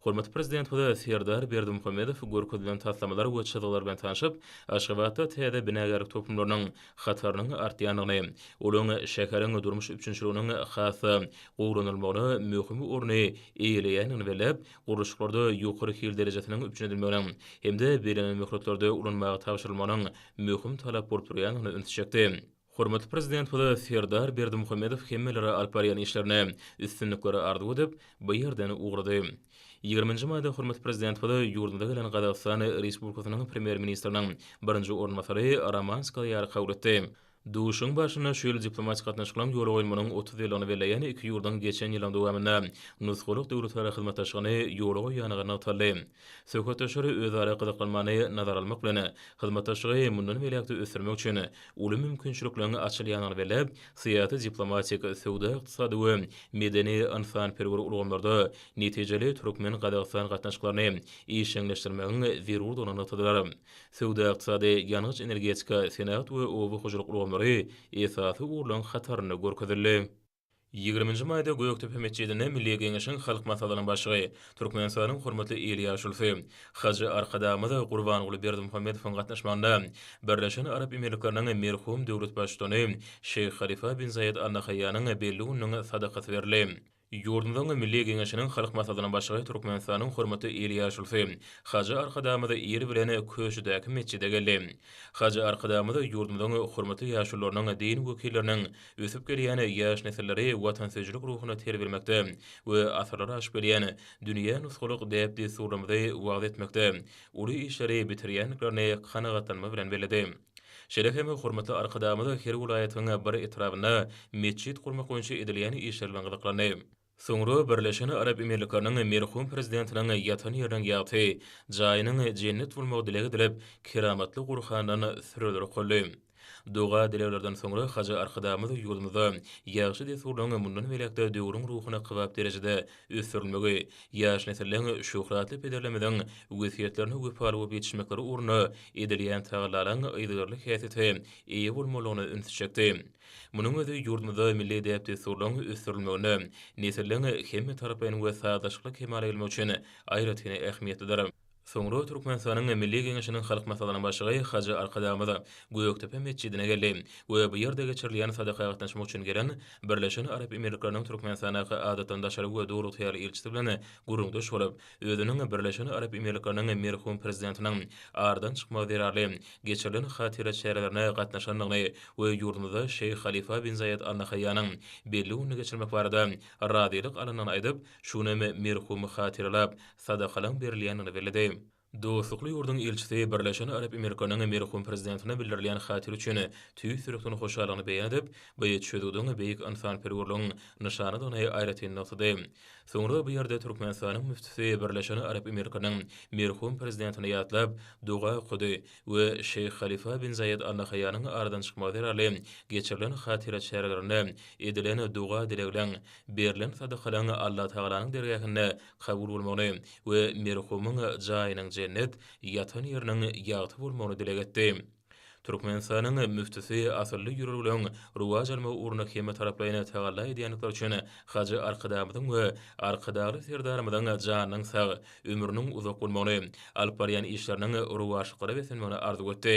Hormatly Prezidentimiz Serdar Berdimuhamedow görkezilen taslamalar we çyzgylar bilen tanşyp, Aşgabatda täze binagärlik toplumlarynyň hatarynyň artýandygyny, olaryň şäheriň durmuş üpjünçiliginiň has-da gowulanylmagyna möhüm orny eýeleýändigini belläp, gurluşyklarda ýokary hil derejesiniň üpjün edilmeginiň hem-de bellenen möhletlerde ulanmaga tabşyrylmagynyň möhüm talap bolup durýandygyna ünsi çekdi. Hormatly Prezidentimiz Serdar Berdimuhamedow hemmelere alyp barýan işlerinde üstünlikleri arzuw edip, bu ýerden ugrady. Ýigriminji maýda hormatly Prezidentimiz ýurdumyza gelen Gazagystan Respublikasynyň Premýer-ministriniň birinji orunbasary Roman Sklyary kabul etdi. Duşuşygyň barşynda şu ýyl diplomatik gatnaşyklaryň ýola goýulmagynyň 30 ýyllygyny belleýän iki ýurduň geçen ýylyň dowamynda nusgalyk döwletara hyzmatdaşlygyny ýola goýandygy nygtaldy. Söhbetdeşler özara gyzyklanmany nazara almak bilen, hyzmatdaşlygy mundan beýläk-de ösdürmek üçin uly mümkinçilikleriň açylýandygyny belläp, syýasy-diplomatik, söwda-ykdysady we medeni-ynsanperwer ulgamlarda netijeli türkmen-gazagystan gatnaşyklaryny işjeňleşdirmegiň zerurdygyny nygtadylar. Söwda-ykdysady, ýangyç-energetika, senagat we oba hojalyk ulgamlary esasy ugurlaryň hatarynda görkezildi. Ýigriminji maýda Gökdepe metjidinde Milli Geňeşiň Halk Maslahatynyň Başlygy, Türkmenistanyň Hormatly il ýaşulusy, hajy Arkadagymyz Gurbanguly Berdimuhamedowyň gatnaşmagynda Birleşen Arap Emirlikleriniň merhum döwlet Baştutany Şeýh Halifa bin Zaýed Al Nahaýýanyň belli gününiň sadakasy berildi. Ýurdumyzyň Milli Geňeşiniň Halk Maslahatynyň Başlygy, Türkmenistanyň Hormatly il ýaşulusy, hajy Arkadagymyz ir bilen Köşüdäki metjide geldi. Hajy Arkadagymyz ýurdumyzyň hormatly ýaşulularynyň, din wekilleriniň ösüp gelýän ýaş nesilleri watansöýüjilik ruhunda terbiýelemekde we asyrlar aşyp gelýän dünýä nusgalyk däp-dessurlarymyzy wagyz etmekde uly işleri bitirýändiklerini kanagatlanma bilen belledi. Şeýle hem hormatly Arkadagymyz her welaýatyň bir etrabynda metjit gurmak boýunça edilýän işler bilen gyzyklandy. Soňra Birleşen Arap Emirlikleriniň merhum Prezidentiniň ýatan ýeriniň ýagty, jaýynyň jennet bolmagy dileg edilip, keramatly Gurhandan süreler okaldy. Doga-dileglerden soňra hajy Arkadagymyz ýurdumyzda ýagşy dessurlaryň mundan beýläk-de döwrüň ruhuna kybap derejede ösdürilmegi, ýaş nesilleň şöhratly pederlerimiziň wesýetlerine wepaly bolup ýetişmekleri ugrunda edilýän tagallalaryň yzygiderli häsiýete eýe bolmalydygyna ünsi çekdi. Munuň özi ýurdumyzda milli däp-dessurlaryň ösdürilmeginde, nesilleň hemmetaraplaýyn we sazlaşykly kemala gelmegi üçin aýratyn ähmiýetlidir. Soňra Türkmenistanyň Milli Geňeşiniň Halk Maslahatynyň Başlygy hajy Arkadagymyz Gökdepe metjidine geldi we bu ýerde geçirilýän sadaka gatnaşmak üçin gelen Birleşen Arap Emirlikleriniň Türkmenistandaky Adatdan daşary we Doly ygtyýarly ilçisi bilen gürrüňdeş bolup, özüniň Birleşen Arap Emirlikleriniň merhum Prezidentiniň aradan çykmagy zerarly geçirilen hatyra çärelerine gatnaşandygyny we ýurdumyzda Şeýh Halifa bin Zaýed Al Nahaýýanyň belli gününi geçirmek barada razylyk alandygyny aýdyp, şu gün hem merhumy hatyralap, sadakalaryň berilýändigini belledi. Dostlukly ýurduň ilçisi Birleşen Arap Emirlikleriniň merhum Prezidentine bildirilýän hatyra üçin tüýs ýürekden hoşallygyny beýan edip, bu çözgüdiň beýik ynsanperwerligiň nyşanydygyny aýratyn nygtady. Soňra bu ýerde Türkmenistanyň müftüsi Birleşen Arap Emirlikleriniň merhum Prezidentini ýatlap, doga okady we Şeýh Halifa bin Zaýed Al Nahaýýanyň aradan çykmagy zerarly geçirilen hatyra çärelerinde edilen doga-dilegleň, berlen sadakalaryň Allatagalanyň dergähinde kabul bolmagyny we merhumyň jaýynyň jennet, ýatan ýeriniň ýagty bolmagyny dileg etdi. Türkmenistanyň müftüsi asylly ýörelgeleriň rowaç almagy ugrunda hemmetaraplaýyn tagalla edýändikleri üçin hajy Arkadagymyzyň we Arkadagly Serdarymyzyň janynyň sag, ömrüniň uzak bolmagyny, alyp barýan işleriniň rowaçlyklara beslenmegini arzuw etdi.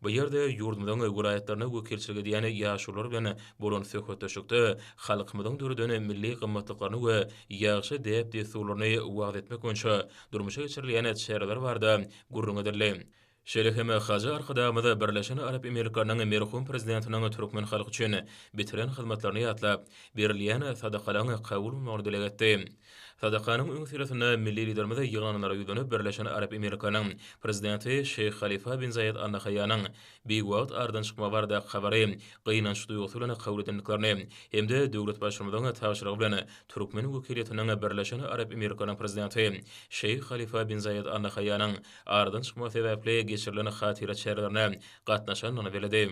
Bu ýerde ýurdumyzyň welaýatlaryna wekilçilik edýän ýaşulular bilen bolan söhbetdeşlikde halkymyzyň döreden milli gymmatlyklaryny we ýagşy däp-dessurlaryny wagyz etmek boýunça durmuşa geçirilýän çäreler barada gürrüň edildi. Şeýle hem hajy Arkadagymyz Birleşen Arap Emirlikleriniň merhum Prezidentiniň türkmen halky üçin bitiren hyzmatlaryny ýatlap, berilýän sadakalaryň kabul bolmagyny dileg etdi. Sadakanyň öňüsyrasynda milli Liderimiz ýygnananlara ýüzlenip, Birleşen Arap Emirlikleriniň Prezidenti Şeýh Halifa bin Zaýed Al Nahaýýanyň biwagt aradan çykmagy baradaky habary gynanç duýgusy bilen kabul edendiklerini hem-de döwlet Baştutanymyzyň tabşyrygy bilen türkmen wekiliýetiniň Birleşen Arap Emirlikleriniň Prezidenti Şeýh Halifa bin Zaýed Al Nahaýýanyň aradan çykmagy sebäpli geçirilen hatyra çärelerine gatnaşandygyny belledi.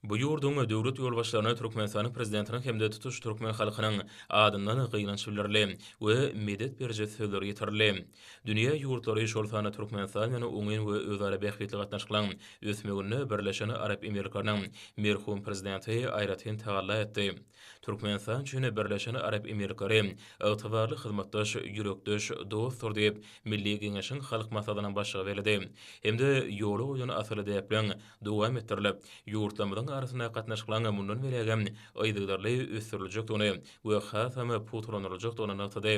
Bu ýurduň döwlet ýolbaşçylaryna Türkmenistanyň Prezidentiniň hem-de tutuş türkmen halkynyň adyndan gynanç bildirildi we medet beriji sözler ýetirildi. Dünýä ýurtlary, şol sanda Türkmenistan bilen oňyn we özara bähbitli gatnaşyklaryň ösmeginde Birleşen Arap Emirlikleriniň merhum Prezidenti aýratyn tagalla etdi. Türkmenistan üçin Birleşen Arap Emirlikleri ygtybarly hyzmatdaş, ýürekdeş dostdur diýip, Milli Geňeşiň Halk Maslahatynyň Başlygy belledi hem-de ýola goýlan asylly däpleriň dowam etdirilip, ýurtlarymyzyň arasyndaky gatnaşyklaryň mundan beýlägem yzygiderli ösdüriljekdigini we hasam pugtalandyryljakdygyny nygtady.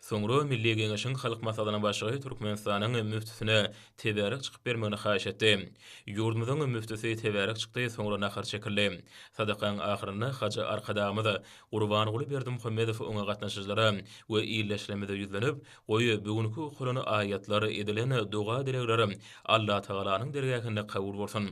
Soňra Milli Geňeşiň Halk Maslahatynyň Başlygy Türkmenistanyň Müftüsine tebärek çykyp bermegini haýyş etdi. Ýurdumyzyň Müftüsi tebärek çykdy, soňra nahar çekildi. Sadakaň ahyrynda hajy Arkadagymyz Gurbanguly Berdimuhamedow oňa gatnaşyjylara we ildeşlerimize ýüzlenip, Goý, bu günki okalan aýatlar, edilen doga-dilegler Allatagalanyň dergähinde kabul bolsun!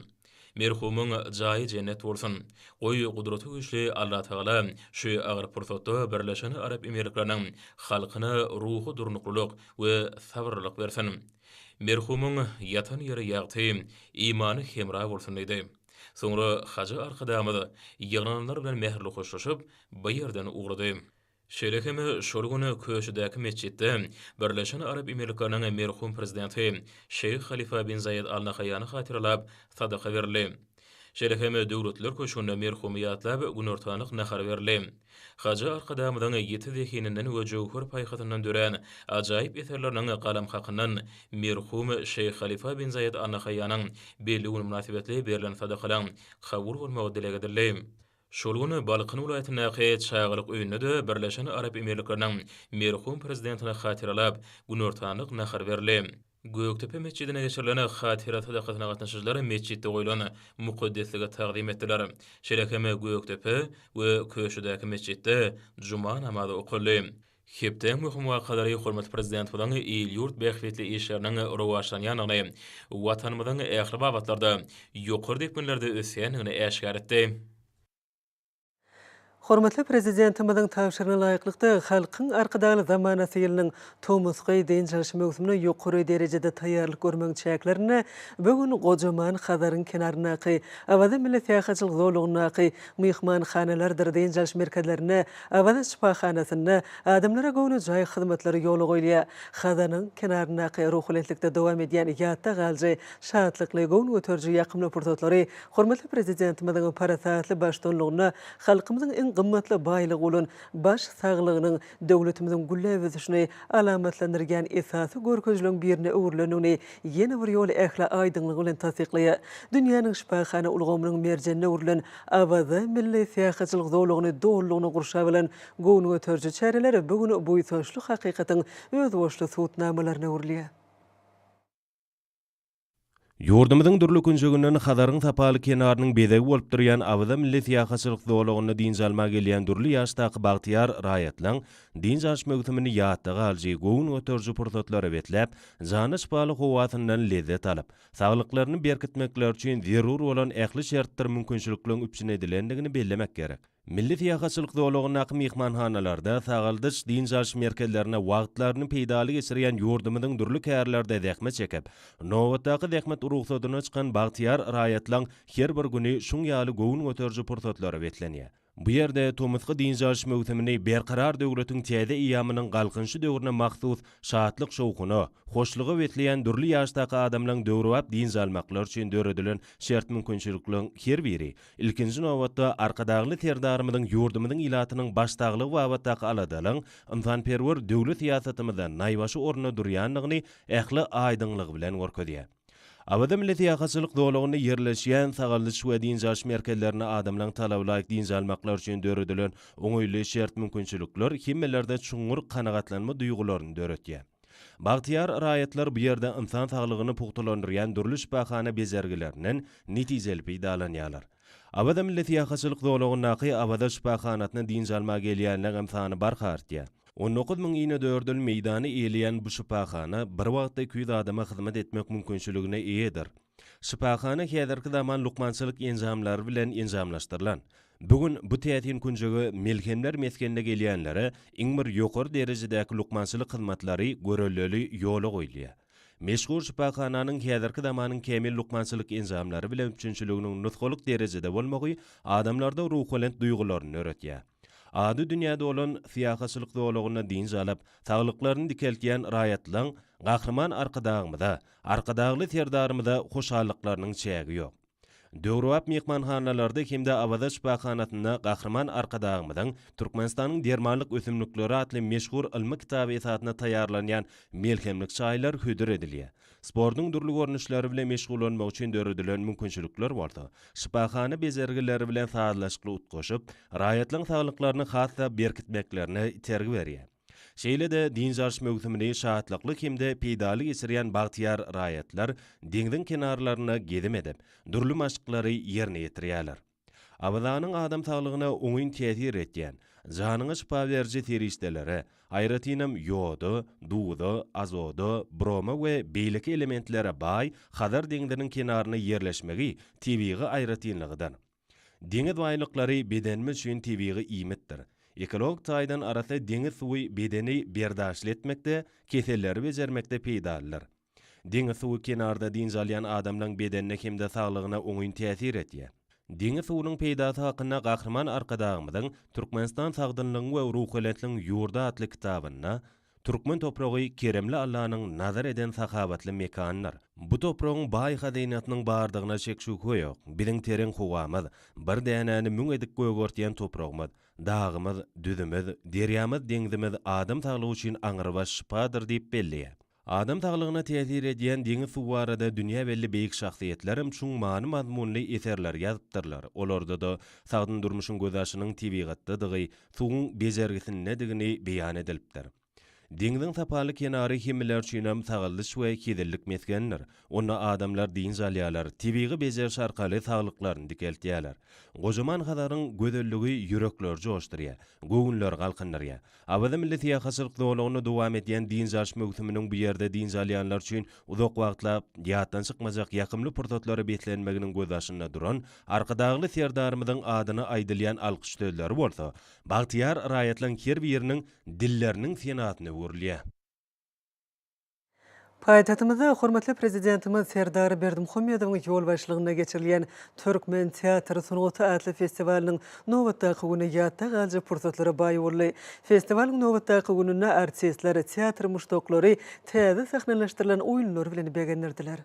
Merhumyň jaýy jennet bolsun! Goý, Gudraty güýçli Allatagala şu agyr pursatda Birleşen Arap Emirlikleriniň halkyna ruhy durnuklylyk we sabyrlylyk bersin! Merhumyň ýatan ýeri ýagty, imany hemra bolsun diýdi. Soňra hajy Arkadagymyz ýygnananlar bilen mähirli hoşlaşyp, bu ýerden ugrady. Şeýle hem şol gün Köşüdäki metjitde Birleşen Arap Emirlikleriniň merhum Prezidenti Şeýh Halifa bin Zaýed Al Nahaýýany hatyralap sadaka berildi. Şeýle hem Döwletliler köşgünde merhumy ýatlap günortanlyk nahary berildi. Hajy Arkadagymyzyň ýiti zehininden we jöwher paýhasyndan dörän ajaýyp eserleriniň galam hakyndan merhum Şeýh Halifa bin Zaýed Al Nahaýýanyň belli güni mynasybetli berlen sadakalaryň kabul bolmagy dileg edildi. Şol gün Balkan welaýatyndaky Çagalyk öýünde-de Birleşen Arap Emirlikleriniň merhum Prezidentini hatyralap, günortanlyk nahary berildi. Gökdepe metjidinde geçirilen hatyra sadakasyna gatnaşyjylar metjitde goýlan mukaddeslige tagzym etdiler. Şeýle hem Gökdepe we Köşüdäki metjitde juma namazy okaldy. Hepdäň möhüm wakalary hormatly Prezidentimiziň il-ýurt bähbitli işleriniň rowaçlanýandygyny, Watanymyzyň ähli babatlarda ýokary depginlerde ösýändigini äşgär etdi. Hormatly Prezidentimiziň tabşyrygyna laýyklykda, Halkyň Arkadagly zamanasy ýylynyň tomusky dynç alyş möwsümine ýokary derejede taýýarlyk görmegiň çäklerinde bu gün gojaman Hazaryň kenaryndaky Awaza milli syýahatçylyk zolagyndaky myhmanhanalardyr dynç alyş merkezlerinde Awaza şypahanasynda adamlara göwnejaý hyzmatlar ýola goýulýar. Hazaryň kenaryndaky ruhubelentlikde dowam edýän ýatda galyjy, şatlykly, göwün göteriji ýakymly pursatlary hormatly Prezidentimiziň parasatly baştutanlygynda halkymyzyň iň gymmatly baýlygy bolan baş saglygynyň döwletimiziň gülläp ösüşini alamatlandyrýan esasy görkezijileriň birine öwrülendigini ýene bir ýola ähli aýdyňlygy bilen tassyklaýar. Dünýäniň şypahana ulgamynyň merjenine öwrülen Awaza milli syýahatçylyk zolagyny dolulygyna gurşap alan göwün göteriji çäreler bu gün buýsançly hakykatyň özboluşly subutnamalaryna öwrülýär. Ýurdumyzyň dürli künjeginden Hazaryň sapaly kenarynyň bezegi bolup durýan Awaza milli syýahatçylyk zolagynda dynç almaga gelýän dürli ýaşdaky bagtyýar raýatlaň dynç alyş möwsümini ýatda galyjy, göwün göteriji pursatlara besläp, jana şypaly howasyndan lezzet alyp, saglyklaryny berkitmekleri üçin zerur bolan ähli şertdir mümkinçilikleriň üpjün edilendigini bellemek gerek. Milli syýahatçylyk zolagyndaky myhmanhanalarda, sagaldyş, dynç alyş merkezlerinde wagtlaryny peýdaly geçirýän ýurdumyzyň dürli kärlerde zähmet çekip, nobatdaky zähmet rugsadyna çykan bagtyýar raýatlaň her bir güni şuň ýaly göwün göteriji pursatlara beslenýär. Bu ýerde tomusky dynç alyş möwsümini Berkarar döwletiň täze eýýamynyň Galkynyşy döwrüne mahsus şatlyk-şowhuna, hoşluga besleýän dürli ýaşdaky adamlaryň döwrebap dynç almaklary üçin döredilen şert-mümkinçilikleriň her biri, ilkinji nobatda, Arkadagly Serdarymyzyň ýurdumyzyň ilatynyň baş saglygy babatdaky aladalyň ynsanperwer döwlet syýasatymyzda naýbaşy orunda durýandygyny ähli aýdyňlygy bilen görkezýär. Awaza milli syýahatçylyk zolagynda ýerleşýän sagaldyş we dynç alyş merkezlerinde adamlaryň talabalaýyk dynç almaklary üçin döredilen oňaýly şert-mümkinçilikler hemmelerde çuňňur kanagatlanma duýgularyny döretýär. Bagtyýar raýatlar bu ýerde ynsan saglygyny pugtalandyrýan dürli şypahana bejergilerinden netijeli peýdalanýarlar. Awaza milli syýahatçylyk zolagyndaky Awaza şypahanasyna dynç almaga gelýänleňem sany barha artýar. 19 inedördül meýdany eýeleýän bu şypahana bir wagtda 200 adama hyzmat etmek mümkinçiligine eýedir. Şypahana häzirki zaman lukmançylyk enjamlary bilen enjamlaşdyrylan. Bu gün bu täsin künjege melhemler mesgenine gelýänlere iň bir ýokary derejedäki lukmançylyk hyzmatlary göreldeli ýola goýulýar. Meşhur şypahananyň häzirki zamanyň kämil lukmançylyk enjamlary bilen üpjünçiliginiň nusgalyk derejede bolmagy adamlarda ruhubelent duýgularyny döretýär. Ady dünýä dolan syýahatçylyk zolagynda dynç alyp, saglyklaryny dikeltýän raýatlaň Gahryman Arkadagymyza, Arkadagly Serdarymyza hoşallyklarynyň çägi ýok. Döwrebap myhmanhanalarda hem-de Awaza şypahanasynda Gahryman Arkadagymyzyň Türkmenistanyň dermanlyk ösümlikleri atly meşhur ylmy kitaby esasynda taýýarlanýan melhemlik çaýlar hödür edilýär. Sportuň dürli görnüşleri bilen meşgullanmak üçin döredilen mümkinçilikler bolsa, şypahana bejergileri bilen sazlaşykly utgaşyp, raýatlaryň saglyklaryny has-da berkitmeklerine itergi berýär. Şeýle-de dynç alyş möwsümini şatlykly hem-de peýdaly geçirýän bagtyýar raýatlar deňziň kenarlarynda gezim edip, dürli maşklary ýerine ýetirýärler. Awazanyň adam saglygyna oňyn täsir etýän, janyňa şypa beriji serişdelere, aýratynam ýoda, duza, azoda, broma we beýleki elementlere baý Hazar deňziniň kenarynda ýerleşmegi tebigy aýratynlygydyr. Deňiz baýlyklary bedenimiz üçin tebigy iýmitdir. Ekologik taýdan arassa deňiz suwy bedeni berdaşly etmekde, keselleri bejermekde peýdalydyr. Deňiz suwy kenarda dynç alýan adamlaň bedenine hem-de saglygyna oňyn täsir etýär. Deňiz suwunyň peýdasy hakynda Gahryman Arkadagymyzyň Türkmenistan sagdynlygyň we ruhubelentligiň ýurdy atly kitabynda, Türkmen topragy keremli Allanyň nazar eden sahawatly mekanydyr. Bu topragyň baý hazynasynyň bardygyna şek-şübhe ýok. Biziň tereň howamyz, bir dänäni müň edip gögertýän topragymyz, dagymyz, düzümiz, derýamyz, deňzimiz adam saglygy üçin aňrybaş şypadyr diýip belleýär. Adam saglygyna täsir edýän deňiz suwy barada dünýä belli beýik şahsyýetlerem çuň many-mazmunly eserler ýazypdyrlar. Olarda-da sagdyn durmuşyň gözbaşynyň tebigatdadygy, suwuň bejergisindedigini beýan edilipdir. Deňziň sapaly kenary hemmeler üçinem sagaldyş we hezillik mesgenidir. Onda adamlar dynç alýarlar, tebigy bejeriş arkaly saglyklaryny dikeltýärler. Gojaman Hazaryň gözelligi ýürekleri joşdurýar, göwünleri galkyndyrýar. Awaza milli syýahatçylyk zolagynda dowam edýän dynç alyş möwsüminiň bu ýerde dynç alýanlar üçin uzak wagtlap ýatdan çykmajak ýakymly pursatlara beslenmeginiň gözbaşynda duran Arkadagly Serdarymyzyň adyna aýdylýan alkyş sözleri bolsa, bagtyýar raýatlaryň her biriniň dilleriniň senasyna öwrülýär. Paýtagtymyzda hormatly Prezidentimiz Serdar Berdimuhamedowyň ýolbaşçylygynda geçirilýän Türkmen teatr sungaty atly festiwalynyň nobatdaky güni ýatda galyjy pursatlara baý boldy. Festiwalyň nobatdaky gününde artistler, teatr muşdaklary täze sahnalaşdyrylan oýunlar bilen begendirdiler.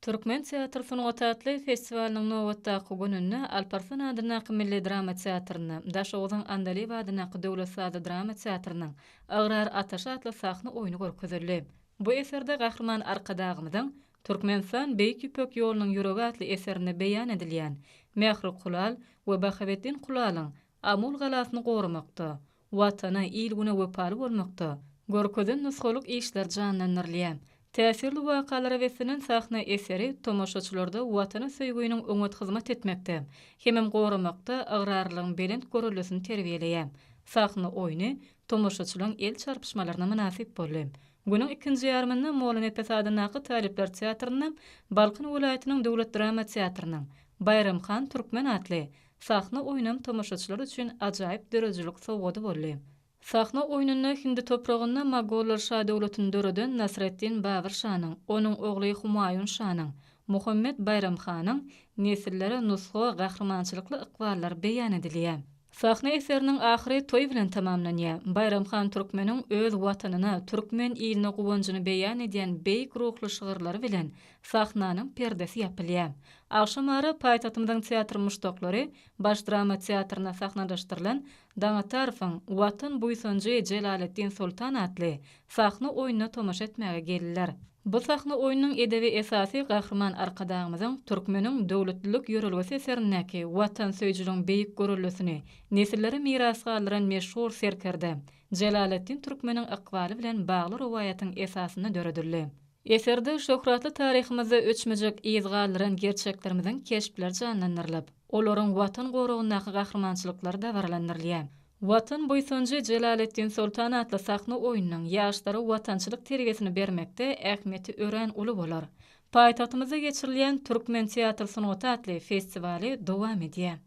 Türkmen teatr sungaty atly festiwalynyň nobatdaky gününde Alparslan adyndaky milli drama teatrynda Daşoguzyň Andalyp adyndaky döwlet sazly drama teatrynyň Ygrar ataşy atly sahna oýny görkezildi. Bu eserde Gahryman Arkadagymyzyň Türkmenistan Beýik Ýüpek ýolunyň ýüregi atly eserinde beýan edilýän Mähri Kulal we Bahaweddin Kulalyň Amul galasyny goramakda, Watana, il-güne wepaly bolmakda görkezen nusgalyk işler janlandyrylýar. Täsirli wakalara beslenen sahna eseri tomaşaçylarda Watana söýginiň oňat hyzmat etmekde hemem goramakda ygrarlylygyň belent göreldesini terbiýeleýär. Sahna oýny tomaşaçylaryň el çarpyşmalaryna mynasyp boldy. Günüň ikinji ýarymynda Mollanepes adyndaky talyplar teatrynda Balkan welaýatynyň döwlet drama teatrynyň Baýram han türkmen atly Sahna oýnam tomaşaçylar üçin ajaýyp döredijilik sowgady boldy. Sahna oýnunda hindi topragynda mogollar şadöwletini döreden Nasreddin Babyr şanyň, onuň ogly Humaýun şanyň, Muhammet Baýram hanyň nesillere nusga gahrymançylykly ykballary beýan edilýär. Sahna eseriniň ahyry toý bilen tamamlanýar. Baýram han türkmeniň öz Watanyna, türkmen iline guwanjyny beýan edýän beýik ruhly şygyrlary bilen sahnanyň perdesi ýapylýar. Agşamara paýtagtymyzyň teatr muşdaklary Baş drama teatrynda sahnalaşdyrylan Daňatarowyň Watan buýsanjy Jelaleddin Soltan atly sahna oýnuna tomaşa etmäge geldiler. Bu sahna oýnunyň edebi esasy Gahryman Arkadagymyzyň Türkmeniň döwletlilik ýörelgesi eserindäki watansöýüjiligiň beýik göreldesini nesillere miras galdyran meşhur serkerde Jelaleddin Türkmeniň ykbaly bilen bagly rowaýatyň esasynda döredildi. Eserde şöhratly taryhymyzda öçmejek yz galdyran gerçeklerimiziň keşpleri janlandyrylyp, olaryň Watan goragyndaky gahrymançylyklary dabaralandyrylýar. Watan buýsanjy Jelaleddin Soltan atly sahna oýnunyň ýaşlara watançylyk terbiýesini bermekde ähmiýeti örän uly bolar. Paýtagtymyzda geçirilýän Türkmen teatr sungaty atly festiwaly dowam edýär.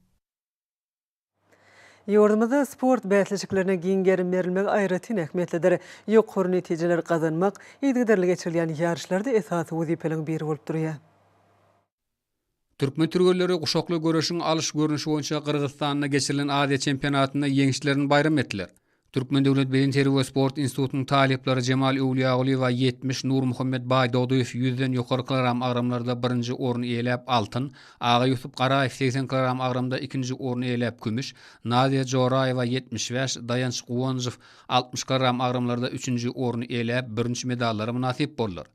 Ýurdumyzda sport bäsleşiklerine giň gerim berilmegi aýratyn ähmiýetlidir. Ýokary netijeleri gazanmak yzygiderli geçirilýän ýaryşlarda esasy wezipeleriň biri bolup durýar. Türkmen türgenleri guşakly göreşiň alyş görnüşi boýunça Gyrgyzystanda geçirilen Aziýa çempionatynda ýeňişlerini baýram etdiler. Türkmen döwlet bedenterbiýe we sport institutynyň talyplary Jemal Öwlüýagulyýewa 70, Nurmuhammet Baýdogdyýew ýüzden ýokary kilogram agramlarda birinji orny eýeläp, altyn, Agaýusup Garaýew 80 kilogram agramda ikinji orny eýeläp, kümüş, Naziýa Joraýewa 75, Daýanç Guwanjow 60 kilogram agramlarda üçünji orny eýeläp, bürünç medallara mynasyp boldular.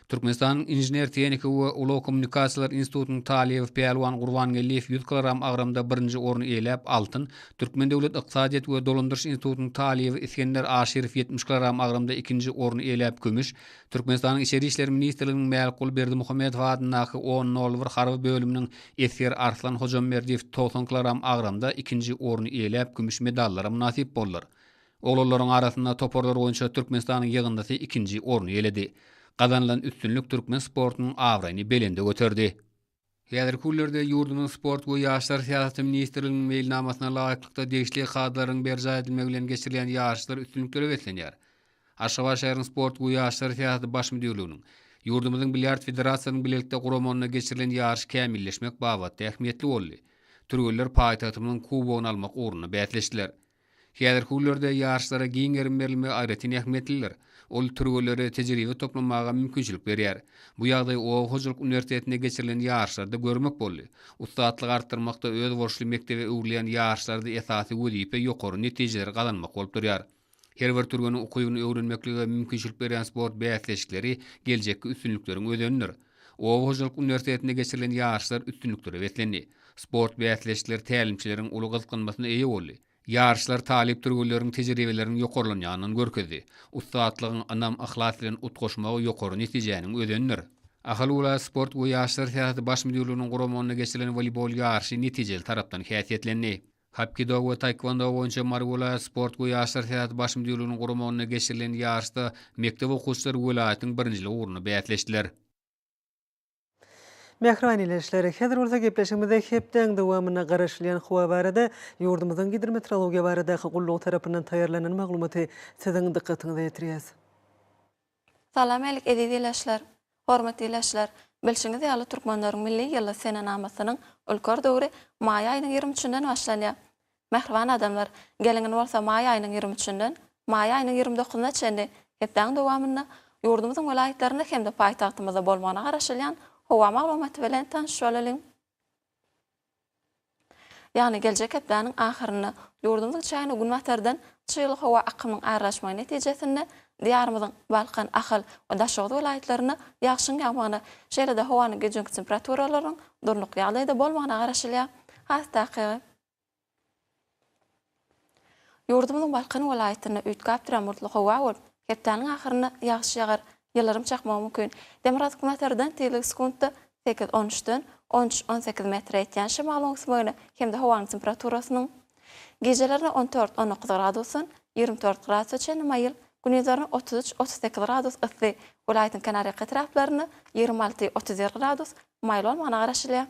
Türkmenistanyň Inžener-tehniki we ulag kommunikasiýalar institutynyň talyby Pälwan Gurbangeldiýew 100 kilogram agramda birinji orny eýeläp, altyn, Türkmen döwlet ykdysadyýet we dolandyryş institutynyň talyby Isgender Aşyrow 70 kilogram agramda ikinji orny eýeläp, kümüş, Türkmenistanyň Içeri işler ministrliginiň Mälikguly Berdimuhamedow adyndaky on nol bir harby bölüminiň esgeri Arslan Hojamberdiýew 90 kilogram agramda ikinji orny eýeläp, kümüş medallara mynasyp boldular. Oglanlaryň arasynda toparlar boýunça Türkmenistanyň ýygyndysy ikinji orny eýeledi. Gazanylan üstünlik türkmen sportunyň abraýyny belende göterdi. Häzirki günlerde ýurdumyzyň Sport we ýaşlar syýasaty ministrliginiň meýilnamasyna laýyklykda degişli kadalaryň berjaý edilmegi bilen geçirilýän ýaryşlar üstünliklere beslenýär. Aşgabat şäheriniň Sport we ýaşlar syýasaty baş müdirliginiň, ýurdumyzyň Bilýard federasiýasynyň bilelikde guramagynda geçirilen ýaryş kämilleşmek babatda ähmiýetli boldy. Türgenler paýtagtymyzyň kubogyny almak ugrunda bäsleşdiler. Häzirki günlerde ýaşlara giň gerim berilmegi aýratyn ähmiýetlidir. Ol türgenlere tejribe toplamaga mümkinçilik berýär. Bu ýagdaýy oba hojalyk uniwersitetinde geçirilen ýaryşlarda görmek boldy. Ussatlygy artdyrmakda özboluşly mekdebe öwrülýän ýaryşlarda esasy wezipe ýokary netijeleri gazanmak bolup durýar. Her bir türgeniň ukybyny öwrenmeklige mümkinçilik berýän sport bäsleşikleri geljekki üstünlikleriň özenidir. Oba hojalyk uniwersitetinde geçirilen ýaryşlar üstünliklere beslendi. Sport bäsleşikleri tälimçileriň uly gyzyklanmasyna eýe boldy. Ýaryşlar talyp türgenleriň tejribeleriniň ýokarlanýandygyny görkezdi. Ussatlygyň ynam, yhlas bilen utgaşmagy ýokary netijäniň özenidir. Ahal welaýat sport we ýaşlar syýasaty baş müdirliginiň guramagynda geçirilen woleýbol ýaryşy netijeli tarapdan häsiýetlendi. Hapkido we taekwondo boýunça Mary welaýat sport we ýaşlar syýasaty baş müdirliginiň guramagynda geçirilen ýaryşda mekdep okuwçylary welaýatyň birinjiligi ugrunda bäsleşdiler. Mähriban ildeşler, häzir bolsa gepleşigimizde hepdäň dowamynda garaşylýan howa barada ýurdumyzyň Gidrometeorologiýa baradaky gullugy tarapyndan taýýarlanan maglumaty siziň dykgatyňyza ýetirýäs. Salam älik eziz ildeşler! Hormatly ildeşler! Bilşiňiz ýaly türkmenleriň milli ýyly senenamasynyň ülker döwri maý aýynyň 23-ünden başlanýar. Mähriban adamlar, geliň indi bolsa maý aýynyň 23-ünden maý aýynyň 29-na çenli hepdäň dowamynda ýurdumyzyň welaýatlarynda hem-de paýtagtymyzda bolmagyna garaşylýan howa maglumaty bilen tanyş bolalyň. Ýagny geljek hepdäniň ahyrynda ýurdumyzyň çägine günbatardan çygly howa akymynyň aralaşmagy netijesinde Diýarymyzyň Balkan, Ahal we Daşoguz welaýatlarynda ýagşyň ýagmagyna, şeýle-de howanyň gijeki temperaturalarynyň durnukly ýagdaýda bolmagyna garaşylýar. Has takygy. Ýurdumyzyň Balkan welaýatynda üýtgäp duran bulutly howa bolup, hepdäniň ahyrynda ýagyş ýagar, ýyldyrym çakmagy mümkin. Demirgazyk-günbatardan tizligi sekuntda sekiz, on üçden on üç, on sekiz metre ýetýän şemalyň öwüsmegine hem-de howanyň temperaturasynyň gijelerine on dört, on dokuz gradusdan 24 gradusa çenli maýyl, gündizlerine 33, 38 gradus yssy, welaýatyň kenarýaka etraplarynda 26, 31 gradus maýyl bolmagyna garaşylýar.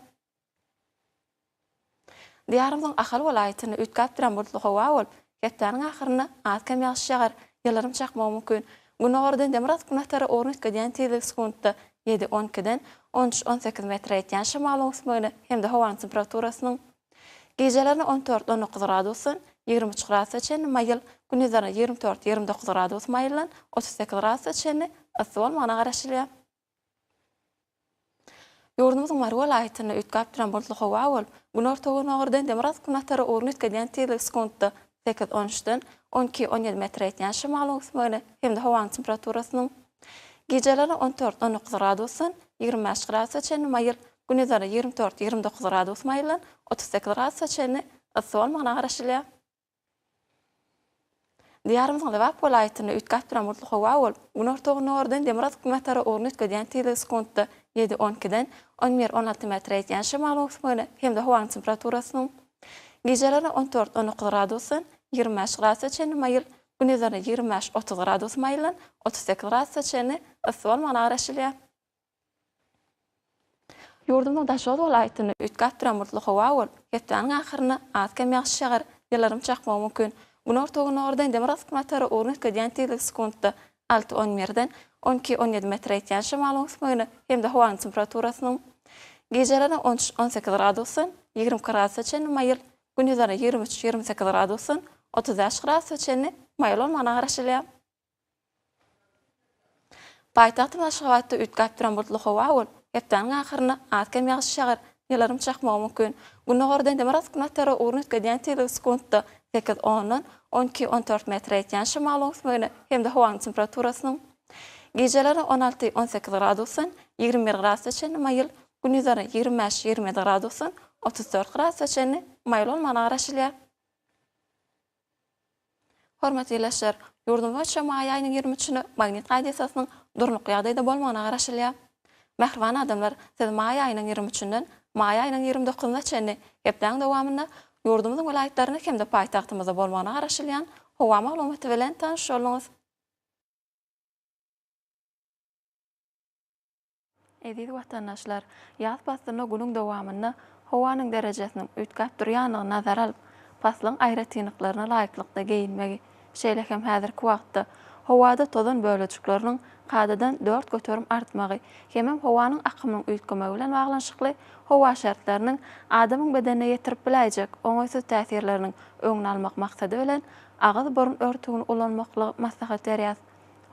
Diýarymyzyň Ahal welaýatynda üýtgäp duran bulutly howa bolup, hepdäniň ahyrynda az-kem ýagyş ýagar, ýyldyrym çakmagy mümkin. Gündogardan demirgazyk-günbatara ugrun üýtgedýän tizligi sekuntda ýedi, on ikiden on üç, on sekiz metre ýetýän şemalyň öwüsmegine hem-de howanyň temperaturasynyň gijelerine on dört, on dokuz gradusdan 23 gradusa çenli maýyl, gündizlerine 24, 29 gradus maýyldan 38 gradusa çenli yssy bolmagyna garaşylýar. Ýurdumyzyň Mary welaýatynda üýtgäp duran bulutly howa bolup, günorta-gündogardan demirgazyk-günbatara ugruny üýtgedýän tizligi sekuntda sekiz, on üçden on iki, on ýedi metre ýetýän şemalyň öwüsmegine hem-de howanyň temperaturasynyň gijelerine on dört, on dokuz gradusdan 25 gradusa çenli maýyl, gündizlerine 24, 29 gradus maýyldan 38 gradusa çenli yssy bolmagyna garaşylýar. Diýarymyzyň Lebap welaýatynda üýtgäp duran bulutly howa bolup, günorta-gündogardan demirgazyk-günbatara ugruny üýtgedýän tizligi sekuntda ýedi, on ikiden on bir, on alty metre ýetýän şemalyň öwüsmegine hem-de howanyň temperaturasynyň gijelerine on dört, on dokuz gradusdan. 25 gradusa çenli maýyl, gündizlerine 25, 30 gradus maýyldan 38 gradusa çenli yssy bolmagyna garaşylýar. Ýurdumyzyň Daşoguz welaýatynda üýtgäp duran bulutly howa bolup, hepdäniň ahyrynda az-kem ýagyş ýagar, ýyldyrym çakmagy mümkin. Günorta-gündogardan demirgazyk-günbatara ugruny üýtgedýän tizligi sekuntda alty, on birden on iki, on ýedi metre ýetýän şemalyň ösmegine hem-de howanyň temperaturasynyň gijelerine on üç, on sekiz gradusdan 22 gradusa çenli maýyl, gündizlerine 23, 28 gradusdan 35 gradusa çenli maýyl bolmagyna garaşylýar. Paýtagtymyz Aşgabatda üýtgäp duran bulutly howa bolup, hepdäniň ahyrynda az-kem ýagyş ýagar, ýyldyrym çakmagy mümkin. Gündogardan demirgazyk-günbatara ugruny üýtgedýän tizligi sekuntda sekiz ondan on iki, on dört metre ýetýän şemalyň ösmegine hem-de howanyň temperaturasynyň gijelerine on alty, on sekiz gradusdan 21 gradusa çenli maýyl, gündizlerine 25, 27 gradusdan 34 gradusa çenli maýyl bolmagyna garaşylýar. Hormatly ildeşler, ýurdumyz boýunça maý aýynyň ýigrimi üçüne magnit hadysasynyň durnukly ýagdaýda bolmagyna garaşylýar. Mähriban adamlar, siz maý aýynyň ýigrimi üçünden maý aýynyň ýigrimi dokuzyna çenli hepdäň dowamynda ýurdumyzyň welaýatlarynda hem-de paýtagtymyzda bolmagyna garaşylýan howa maglumaty bilen tanyş bolduňyz. Eziz watandaşlar, ýaz paslynda günüň dowamynda howanyň derejesiniň üýtgäp durýandygyny nazara alyp, paslyň aýratynlyklaryna laýyklykda geýinmegi, şeýle hem häzirki wagtda howada tozan bölejikleriniň kadadan 4% artmagy hemem howanyň akymynyň üýtgemegi bilen baglanyşykly howa şertleriniň adamyň bedenine ýetirip biläýjek oňaýsyz täsirleriniň öňüni almak maksady bilen agyz-burun örtügini ulanmaklygy maslahat berýäs.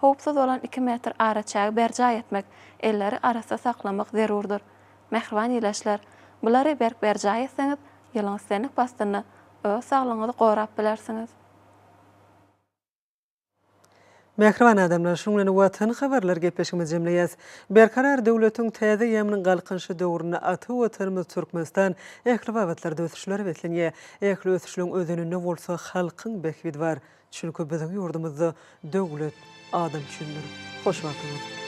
Howpsuz bolan iki metr araçägi berjaý etmek, elleri arassa saklamak zerurdyr. Mähriban ildeşler, bulary berk berjaý etseňiz, ýylyň islendik paslynda öz saglygyňyzy gorap bilersiňiz. Mähriban adamlar, şunuň bilen Watan habarlar gepleşigimizi jemleýäs. Berkarar döwletiň täze eýýamynyň Galkynyşy döwründe ata Watanymyz Türkmenistan ähli babatlarda ösüşlere beslenýär. Ähli ösüşleň özeninde bolsa halkyň bähbidi bar. Çünki biziň ýurdumyzda döwlet adam üçindir. Hoş wagtyňyz!